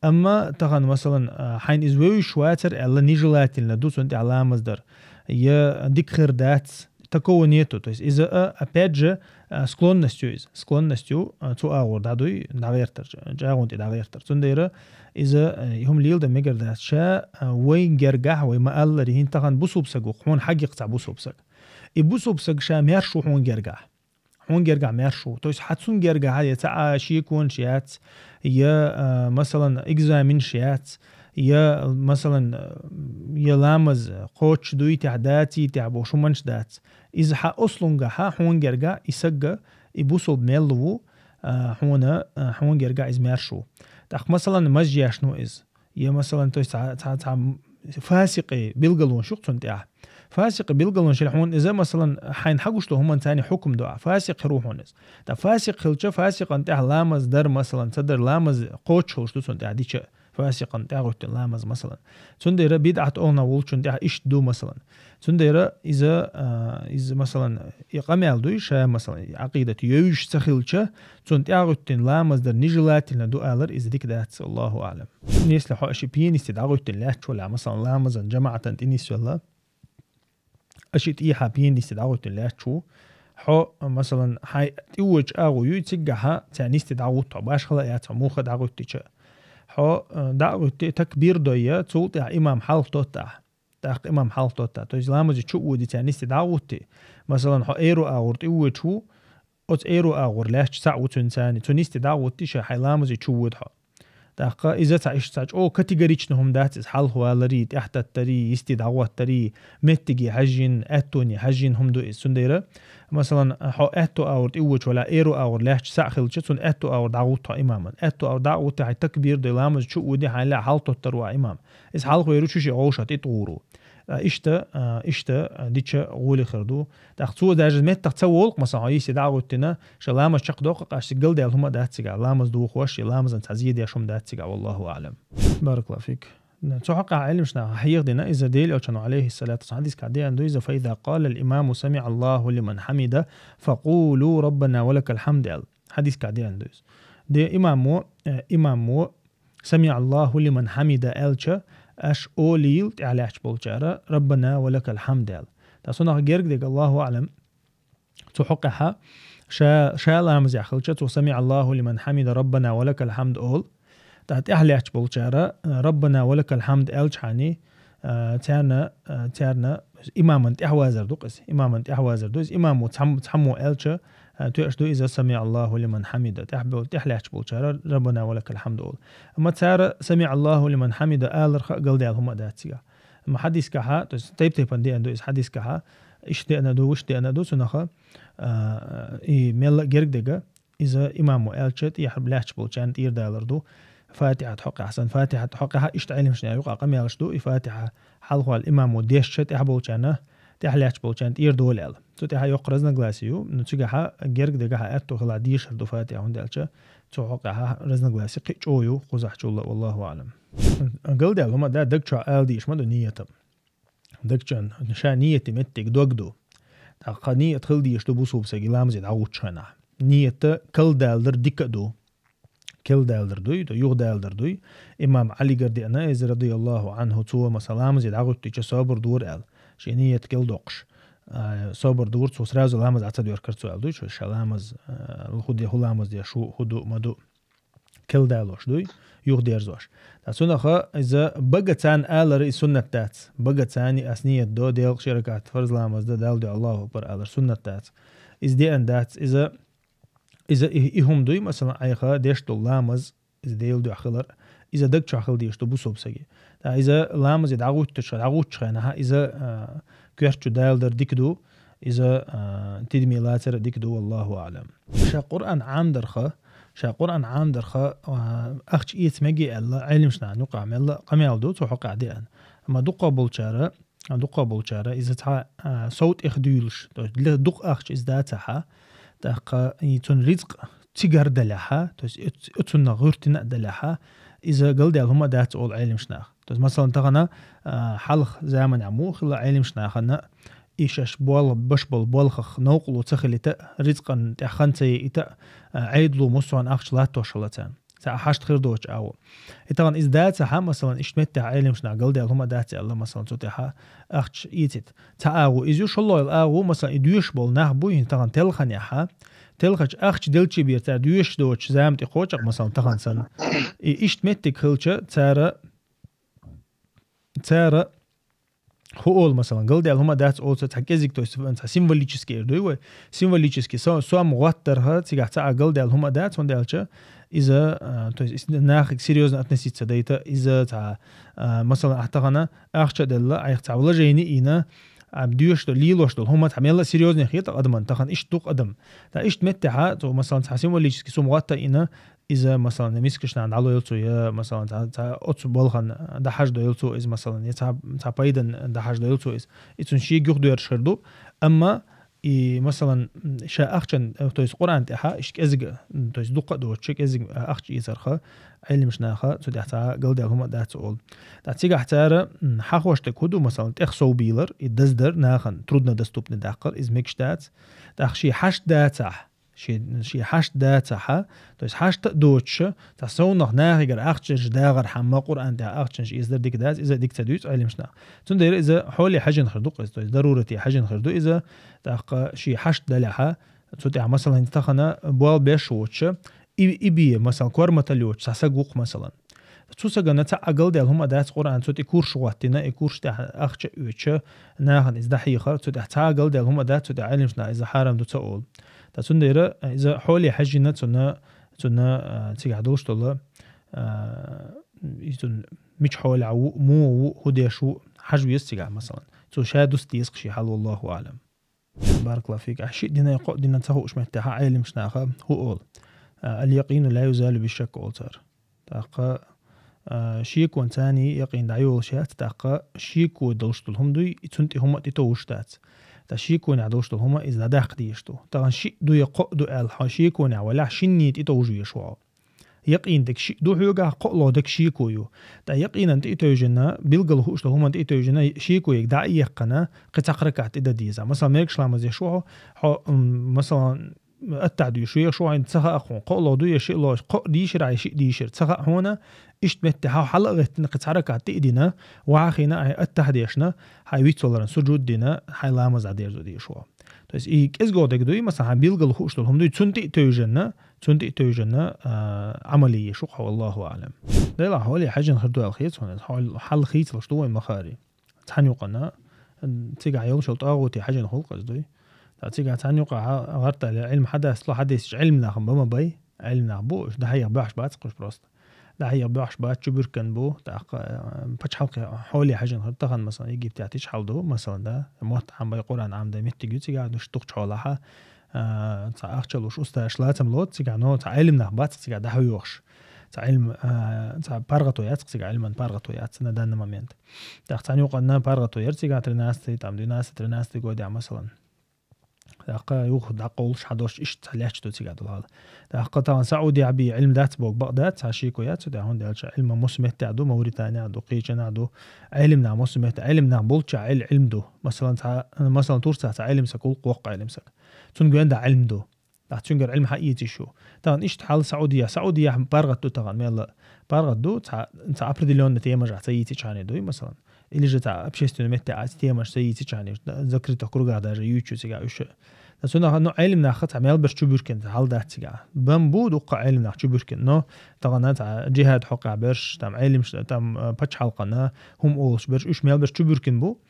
Амма тахана, масалан, а, хьайна иза вевзаш вацар аьлла, нежелательно ду цунна тӀехь ламаз дар. Я дика хир дац, такого нету. То есть иза, а, опять же, а, склонность ю иза. Склонность ю, а, цу агӀор дӀадуй, дӀагӀертар, чӀа-, чӀагӀонна тӀе дӀагӀертар. Цундела иза, а, и хӀума леладан мегар дац. Ша, а, вайн гергахь, вай ма-аллара, хӀинца тахана бусулба саг ву, хьуна хьагӀ-кх цхьа бусулба саг. И бусулба саг ша маьрша ву хьуна гергахь. Хьуна гергахь маьрша ву. То есть хьан цунна гергахь я цхьа а шеконаш яц, я, а, масалан, экзаменаш яц, я, масалан, я ламаз кхочуш дуй техь, даций техь бохуш хӀуманаш дац. Иза хьан аслунгахь, хьуна гергахь и саг, и бусулба мел ву, а, хьуна, а, хьуна гергахь иза маьрша ву. ТӀаккха, масалан, маза еш ду иза. Я, масалан, то есть цхьа, цхьа, цхьа фасикъий билгалонаш ю-кх цунна тӀехь. Фасикъий билгалонаш хилча хьуна иза, масалан, хьайна хьагуш долу хӀуманца хьукам ду ахь. Фасикъ хир ву хьуна иза. Ткъа фасикъ хилча, фасикъана тӀехь ламаз дар, масалан, ца дар, ламаз кхочуш хилча ду цунна тӀехь дича, фасикъана тӀехь гӀуьттина ламаз, масалан. Цундела бидӀат олхьанехь волчунна тӀехь иштта ду, масалан. Цундела иза, а, иза, масалан, и къамел дуй ша, масалан, и Ӏакъидат йовзаш ца хилча, цунна тӀехь гӀуьттина ламаз дар нежелательно ду алар, иза дика дац, Аллаху аӀлам. Если хьо аша пенисте дӀагӀуьттина лаьтташ валахь, масалан, ламазан жамаӀатан тӀе нисвелла, аша тӀехьа пенисте дӀагӀуьттина лаьтташ ву, хьо, масалан, хьайн тӀе воьдучу агӀо юй, циггахьа царна нисте дӀагӀутту хьо, башхала а яц хьо муха дӀагӀуьттича. Хьо, э, дӀа а гӀуьтти, такбир дой, цул тӀаьхьа имам хьалха тоттахь. ТӀаккха имам хьалха тоттахь. То есть ламазе чу а воьдий, царна нисте дӀа а гӀуттий. Масалан, хьо эро агӀор тӀе воьдуш ву, оцу эро агӀор лаьтташ цхьаъ ву цуьнан царна. Цу нисте дӀа а гӀуттий, ша хьайн ламазе чу воьду хьо. ТӀаккха иза цхьа иштта цхьа чӀогӀа категорична хӀума дац иза, хьалха валарий, тӀаьхьататтарий, йисте дӀагӀоттарий, меттиге хьаьжжина, аьттоне хьаьжжина хӀума ду иза. Цундела, масалан, хьо аьтто агӀор тӀе воьдуш валахь, эро агӀор лаьтташ цхьаъ хилча, цунна аьтто агӀор дӀагӀутту хьо имаман. Аьтто агӀор дӀа а гӀуттий, хьайн такбир дой, ламазе чу а воьдий, хьайна лаьа хьалха тоттар ву ахь имам. Иза хьалха вер ву, чу шен гӀовшах тӀе тӀагӀур ву. А, иштта, а, иштта, а, дича гӀоле хир ду. ТӀаккха цо даже меттах ца волу-кх, масалан, хьо йисте дӀа а гӀуттина, ша ламаз чекхдоккху-кх, аш цига галдаьлла хӀума а дац цигахь, ламаз дохош, я ламазан цхьа зе деш хӀума дац цигахь, валлаху аӀлам. Баракаллаху фик. Цу хьокъехь Ӏилманчаша хьехадина, иза Делан Элчано, алейхиссалату вассалам, хьадисехь деана ду, иза: «فإذا قال الإمام سمع الله لمن حمده فقولوا ربنا ولك الحمد», аьлла. Хьадисехь деана ду иза. Де имамо, э, имамо «سمع الله لمن حمده» аьлча, аш олийла тӀаьхьа лаьтташ болчара: «ربنا ولك الحمد», аьлла. Ткъа цунах герга дерг, Аллаху аӀлам, цу хьокъехь ша, ша ламазехь хилча, цо «سمع الله لمن حمده ربنا ولك الحمد» олу. Ткъа тӀаьхьа лаьтташ болчара, э, «ربنا ولك الحمد» аьлчахьана, э, царна, э, царна имаман тӀаьхьавазар ду-кх иза. Имаман тӀаьхьавазар ду иза. Имамо цхьам-, цхьаммо аьлча, э, тоьаш ду иза «سمع الله لمن حمده». ТӀаьхьа бо-, тӀаьхьа лаьтташ болчара «ربنا ولك الحمد» олу. Амма цара «سمع الله لمن حمده» аларх а галдаьлла хӀума а дац цигахь. Амма хьадисехь, то есть тайп-тайпана деана ду иза хьадисехь, иштта деана ду, вуьшта деана ду, цунах, а, и мелла а герга дерг, иза имамо аьлча, тӀехьа лаьтташ болчарна тӀера далар ду. Фатихьат хьокъехь санна, Фатихьат хьокъехь иштта Ӏилманчаша юкъахь къамелаш ду, и Фатихьа хьалхавала имамо дешча, тӀаьхьа болчарна, тӀаьхьа лаьтташ болчарна тӀера дола аьлла. Цу тӀехь йоккха разногласи ю, ну, цигахь герга дагахь аьтто хилахь дешар ду Фатихьа, хӀунда аьлча цу хьокъехь разногласи кхин а чӀогӀа ю кхузахьчул а, валлаху аӀлам. Галдаьлла хӀума а дац, даг чохь ала дезаш ма ду нийят. Дагчан, ша нийяте меттиг дог ду. ТӀаккха нийят хила дезаш ду бусулба сага ламазе дӀагӀуттучу хенахь. Нийят калдалар дика а ду. Калдалар дуй, то юхадалар дуй. Имам Ӏалигара деана иза, радияллаху Ӏанху, цо, масала, ламазе дӀагӀуьттича собар дора аьлла. Шен нийят калдоккхуш, а, собар дора, цо сразу ламаз Ӏа ца доьркара цо аьлла дуй, ша ламаз, а, хӀу де, хӀу ламаз деш, хӀу, хӀу ду, ма ду. Калдалош дуй, юхадерзош. Ткъа цунах иза багаца алар и суннат дац. Багаца ас нийят до, Делан ши ракаӀат фарз ламаз дан, Далла дуьхьа Аллаху акбар алар суннат дац. Иза деана дац, иза, Иза и, и хӀума дуй, масалан, айха деш долу ламаз, иза Делан дуьхьа хилар, иза даг чохь хила дезаш ду бусалба саги. ТӀаккха иза ламазе дӀагӀуттучу, дӀагӀуттучу хенахь, иза, а, коьртачу далдар дика ду, иза, а, тидаме лацар дика ду, валлаху аълам. Ша Къуръан Ӏамдарха, ша Къуръан Ӏамдарха, а, ахча эца мега аьлла, Ӏелимаш нахана юкъахь мелла къамел ду, цу хьокъехь деана. Амма дукха болчара, дукха болчара, иза цхьа, а, сов тӀех дуьйлуш, то есть для дукха ахча иза дацахьа, тӀаккха и цунна ризкъ цигара далехьа, то есть оц-, оцунна гӀуьртина а далехьа, иза галдаьлла хӀума а дац олу Ӏелимаш наха. То есть, масалан, тахана, а, хьалха заманахь муха хилла Ӏелимаш нахана, и шаьш бол-, баш болу болхах новкъарло ца хилийта, ризкъан тӀехь хан ца яйта, а, Ӏедало муссарна ахча латтош хилла царна. Цхьа хьашт хир доцу агӀо. И тахана иза дацахьа, масалан, иштта меттехь Ӏелимаш наха галдаьлла хӀума а дац аьлла, масалан, цу тӀехьа ахча эцийта. Цхьа агӀо иза ю, шолгӀа йолу агӀо, масалан, и доьшуш болу нах бу, хӀинца тахана телханехьа, телхачу ахча делчи бера цара доьшуш доцучу зама тӀе кхочуш, масалан, тахана санна. И иштта меттиг хилча, цара, цара хӀу олу, масалан, галдаьлла хӀума а дац олу цхьа кӀезиг, то есть цхьа символический эр дуй вай, символический со-, сом гӀоттарха, цигахь цхьа а галдаьлла хӀума а дац, хӀунда аьлча иза, а, то есть иза нахе серьёзно относиться дайта, иза цхьа, а, масалан, ахь тахана ахча а делла, айхьа цхьа вложение йина, а, доьшуш долу, лелош долу хӀума цхьа мелла а серьёзный хета адаман, тахана иштта ду-кх адам. Ткъа иштта меттехьа, цо, масалан, цхьа символический сум гӀотта а йина, иза, масалан, мискачу нахана дӀалойла цо, я, масалан, цхьа, цхьа оцу балхана дӀахьаждойла цо иза, масалан, я цхьа, цхьа пайдан дӀахьаждойла цо иза. И цунна шега юхадоьрзуш хир ду. Амма и, масалан, ша ахчан, то есть Къуръан тӀехьа иштта кӀезиг, то есть дукха а доцуш, кӀезиг ахча эцарха, Ӏелимаш наха цу тӀехь цхьа галдаьлла хӀума а дац олу. Ткъа цигахь цара, м, хьахош дерг хӀун ду, масалан, тӀех сов бийлар, и даздар, нахана труднодоступный даккхар, иза мегаш дац. ТӀаккха шен хьашт дацахь, шен, шен хьашт дацахьа, то есть хьашт а доцуша, цхьа совнах нахигара ахчанаш дагӀархьама Къуръан тӀехь ахчанаш эцар дика дац, иза дика ца дуьйцу Ӏелимаш наха. Цундела иза хьоле хьаьжжина хир ду-кх иза, то есть дарурате хьаьжжина хир ду иза, тӀаккха шен хьашт далехьа, цу тӀехь, масалан, хӀинца тахана бал беш воцуша, и, и бе, масалан, корматалла йоцуш цхьа саг ву-кх, масалан. Цу сагана цхьа а галдаьлла хӀума а дац Къуръан цу тӀе курш гӀоттина, и курш тӀехь ахча а оьцуша, нахана иза дӀахьехар, цу тӀехь цхьа а галдаьлла хӀума а дац, цу тӀехь Ӏелимаш наха иза хьарам ду ца олу. Ткъа цундела иза хьоле хьаьжжина цунна, цунна, а, цигахь долуш долу, а, иза цунна мича хьолехь ву, муха ву, хӀун деш ву, хьажа веза цигахь, масалан. Цо ша дуста деза-кх шен хьал, валлаху аълам. Баракаллаху фик. Ахь шиъ дина, кхоъ дина ца хууш меттехьа Ӏелимаш наха хӀу олу? А, «Аль-якъину ла юзалу бишшакк» олу цара. ТӀаккха, а, шеконца якъин дӀайолуш яц, тӀаккха шеко долуш долу хӀума дуй, и цунна тӀе хӀума а тӀетовжуш дац. Ткъа шеконехь долуш долу хӀума иза дӀадаккха дезаш ду. Тахана шиъ ду я кхоъ ду аьлла, хьо шеконехь валахь, шинне тӀетовжа везаш ву хьо. Якъин дерг шиъ ду хьоьгахь, кхоъ ло дерг шеко ю. Ткъа якъинан тӀе а тевжина, билггал хууш долу хӀуманна тӀе а тевжина, шеко ерг дӀа а еккхина, кхин цхьа кхаракат тӀе дан деза. Масалан, мегаш ламаз еш ву хьо, хьо, м, масалан, аттахьа дуьйш вехаш ву хьо, хӀинца ца хаьа хьуна, кхоъ ло ду я шиъ ло, кхоъ дийшира хьай, шиъ дийшира, ца хаьа хьуна, иштта метте хьо хьала а гӀеттина, кхин цхьа ракат тӀе а дина, вахийна, хьай аттахьа дешна, хьай вицваларан сужуд дина, хьай ламаз дӀадерзо дезаш ву хьо. То есть и кӀезиго дерг дуй, масалан, хьан билггал хууш долу хӀума дуй, цунна тӀе а тевжина, цунна тӀе а тевжина, а, Ӏамал е еш ву хьо, валлаху аълам. Делахь хьоле хьаьжжина хир ду аьлла хета хьуна, хьол-, хьал хийцалуш ду вайн махари. Цхьана юкъана, м, цигахь йолуш йолу тӀагӀути хьаьжжина хуьлу-кх иза дуй. Ткъа цигахь цхьана юкъа хьа-, гӀартале Ӏилма хьадастало, хьадессича Ӏилманахана бан ма бай, Ӏилманах бу, уьш дӀахьеха боьхьуш бац-кх уьш просто. ДӀахьеха боьхьуш бац, чубуьркан бу, тӀаккха, а, пачхьалкхе хьоле хьаьжжина хир ду тахана, масалан, Египте тӀехь тӀе чу хьал ду, масалан, да, мотт Ӏамбай, Къуръан Ӏамдай меттиг ю цигахь, уьш дукхачу хьолахьа, а, цхьа ахча луш устазаш лацам лоцу цигахь, но цхьа Ӏилманах бац-кх цигахь дӀахьоьхуш. Цхьа Ӏилма, а, цхьа паргӀато яц-кх цигахь, Ӏилман паргӀато яц на данный момент. ТӀаккха цхьана юкъанна паргӀато яра цигахь тринадцатый, там, двенадцатый, тринадцатый годехь, масалан. ТӀаккха юха дӀакъовлуш хьадолуш иштта цхьа лаьтташ ду цигахь долу хьал. ТӀаккха тахана Саудехь бен Ӏилма дац боху бакъ дац, цхьа шеко яц цу тӀехь, хӀунда аьлча Ӏилма массо меттехь ду, Мавританехь ду, кхечанахь ду. Ӏилманах массо меттехь, Ӏилманах болччохь Ӏил-, Ӏилма ду. Масалан, цхьа, масалан, Турцехь цхьа Ӏилма саг ву-кх, воккха Ӏилма саг. Цунна гоьнда Ӏилма ду. Ахь цуьнгара Ӏилма хьаийцийша шу. Тахана иштта хьал Саудия. Саудияхь паргӀат ду тахана мелла. ПаргӀат ду, цхьа, цхьа определённый темаш ахь ца йийцичхьана дуй, масалан. Или же цхьа общественный метте ахь темаш ца йийцичхьана, закрытых кругах даже юьйцу цигахь уьш. Цунах, ну, Ӏелимнаха цхьа мел берш чубуьркина хьал дац цигахь. Бан бу дуккха Ӏелимнах чубуьркина, но тахана цхьа джихад хьокъехь берш, там Ӏелимш, там, э, пачхьалкхана, хӀума олуш берш, уьш мел берш чубуьркина бу.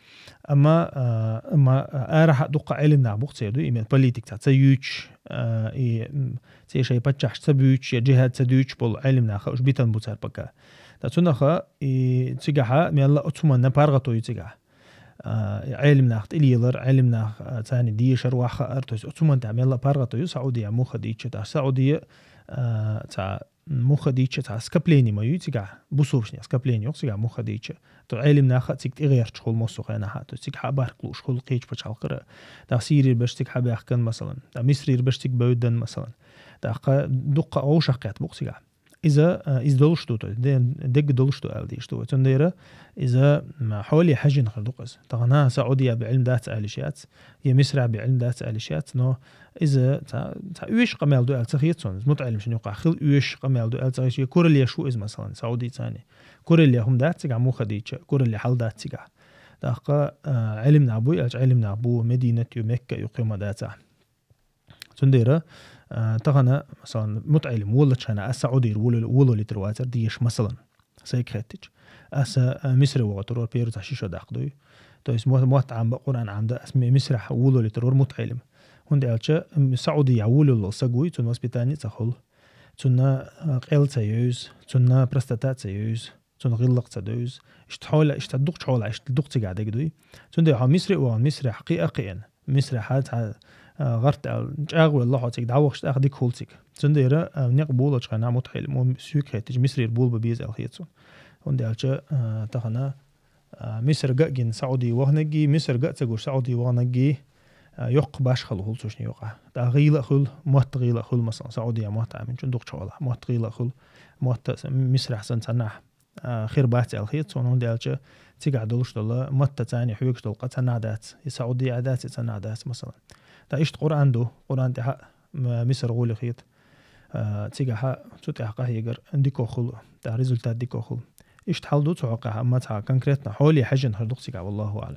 Амма, э, амма, э, арахьа дуккха Ӏелимнах бу-кх церан ду, именно политик цхьа ца юьйцуш, э, и, м, церан шайн паччахьаш ца буьйцуш, я джихад ца дуьйцуш болу Ӏелимнаха уьш битан бу цара пока. Ткъа цунаха и цигахьа мелла а оцу хӀуманна паргӀато ю цигахь. А, Ӏелимнах тӀелелар, Ӏелимнах, а, царна дешар, ваххаар, то есть оцу хӀуманна тӀехь мелла а паргӀато ю Саудия муха дийча. Ткъа Саудия, а, цхьа муха дийча, цхьа скопление ма ю цигахь, бусулбанийн скопление ю цигахь муха дийча. То Ӏелимнаха цига тӀегӀерташ хуьлу массо а хенахь, то есть цига хьа барх лууш хуьлу кхечу пачхьалкхара. Ткъа Сирийра берш цига хьа баьхкан, масалан. Ткъа Мисрийра берш цига бевддан, масалан. ТӀаккха дуккха а вовшах кхетта бу-кх цигахь. Иза, а, иза долуш ду, то есть де-, дегга долуш ду аьлла дийш ду вай. Цундела иза, м, хьоле хьаьжжина хир ду-кх иза. Тахана Саудия бен Ӏилма дац аьлла йиш яц, я Мисра бен Ӏилма дац аьлла йиш яц, но иза цхьа, цхьа оьшуш къамел ду аьлла ца хета суна. Иза мутаӀеллимашна юкъахь хила оьшуш къамел ду аьлла ца хета, я куралла еш ву иза, масалан, Саудицани. Куралла хӀума дац цигахь муха дийча, куралла хьал дац цигахь. ТӀаккха, а, Ӏилманах буй аьлча, Ӏилманах бу, Мединат ю, Мекка ю, кхин хӀума дацахь. Цундела, а, тахана, масалан, мутаӀеллим воллучу хенахь ас Саудера воло-, волавелийтар вацара деша, масалан, сайга хеттича. Аса, а, Мисре вогӀуьйтур вара, первый цхьа ши шо даккха дуй. То есть мо-, мотт Ӏамба, Къуръан Ӏамда, ас Ми-, Мисрахь волавелийтар вара мутаӀеллим. ХӀунда аьлча, м, Саудехь волавелла саг вуй, цунна воспитание ца хуьлу. Цунна, а, къел ца евза, цунна простота ца евза. Цунна гӀиллакх ца девза. Иштта хьола, иштта дукхачу хьолахь, иштта дукха цигахь дерг дуй. Цундела хьо Мисре а вахана, Мисрехь кхиа а кхиъна. Мисрехь цхьа, а, гӀарт аьлла, чӀагӀвелла хьо цига дӀавахча тӀаккха дика хуьлу цига. Цундела, а, некъ болучу хенахь мутаӀеллим, мо суьйга хеттича, Мисрера болабан беза аьлла хета суна. ХӀунда аьлча, а, тахана, а, Миср ган а гина Саудий ваханаргий, Миср ган а ца гуш Саудий ваханаргий, а, йоккха башхалла хуьлу цу шинна юкъахь. ТӀаккха гӀийла а хуьлу, мотт гӀийла а хуьлу, масалан, Саудехь мотт Ӏаминчунна дукхачу хьолахь. Мотт гӀийла а хуьлу, мотт а Мисрахь санна цхьаннахь а, хир бац аьлла хета суна, хӀунда аьлча цигахь долуш долу, матта царна хьоьгуш долу къа цхьаннахь дац, и Саудехь дац, и цхьаннахь дац, масалан. Ткъа иштта Къуръан ду, Къуръан тӀехь а, м-, Мисар гӀоле хета. А, цигахь а, цу тӀехь къахьегар дика хуьлу, тӀаккха результат дика хуьлу. Иштта хьал ду цу хьокъехь, амма цхьа конкретно хьоле хьаьжжина хир ду-кх цигахь, валлаху аӀлам.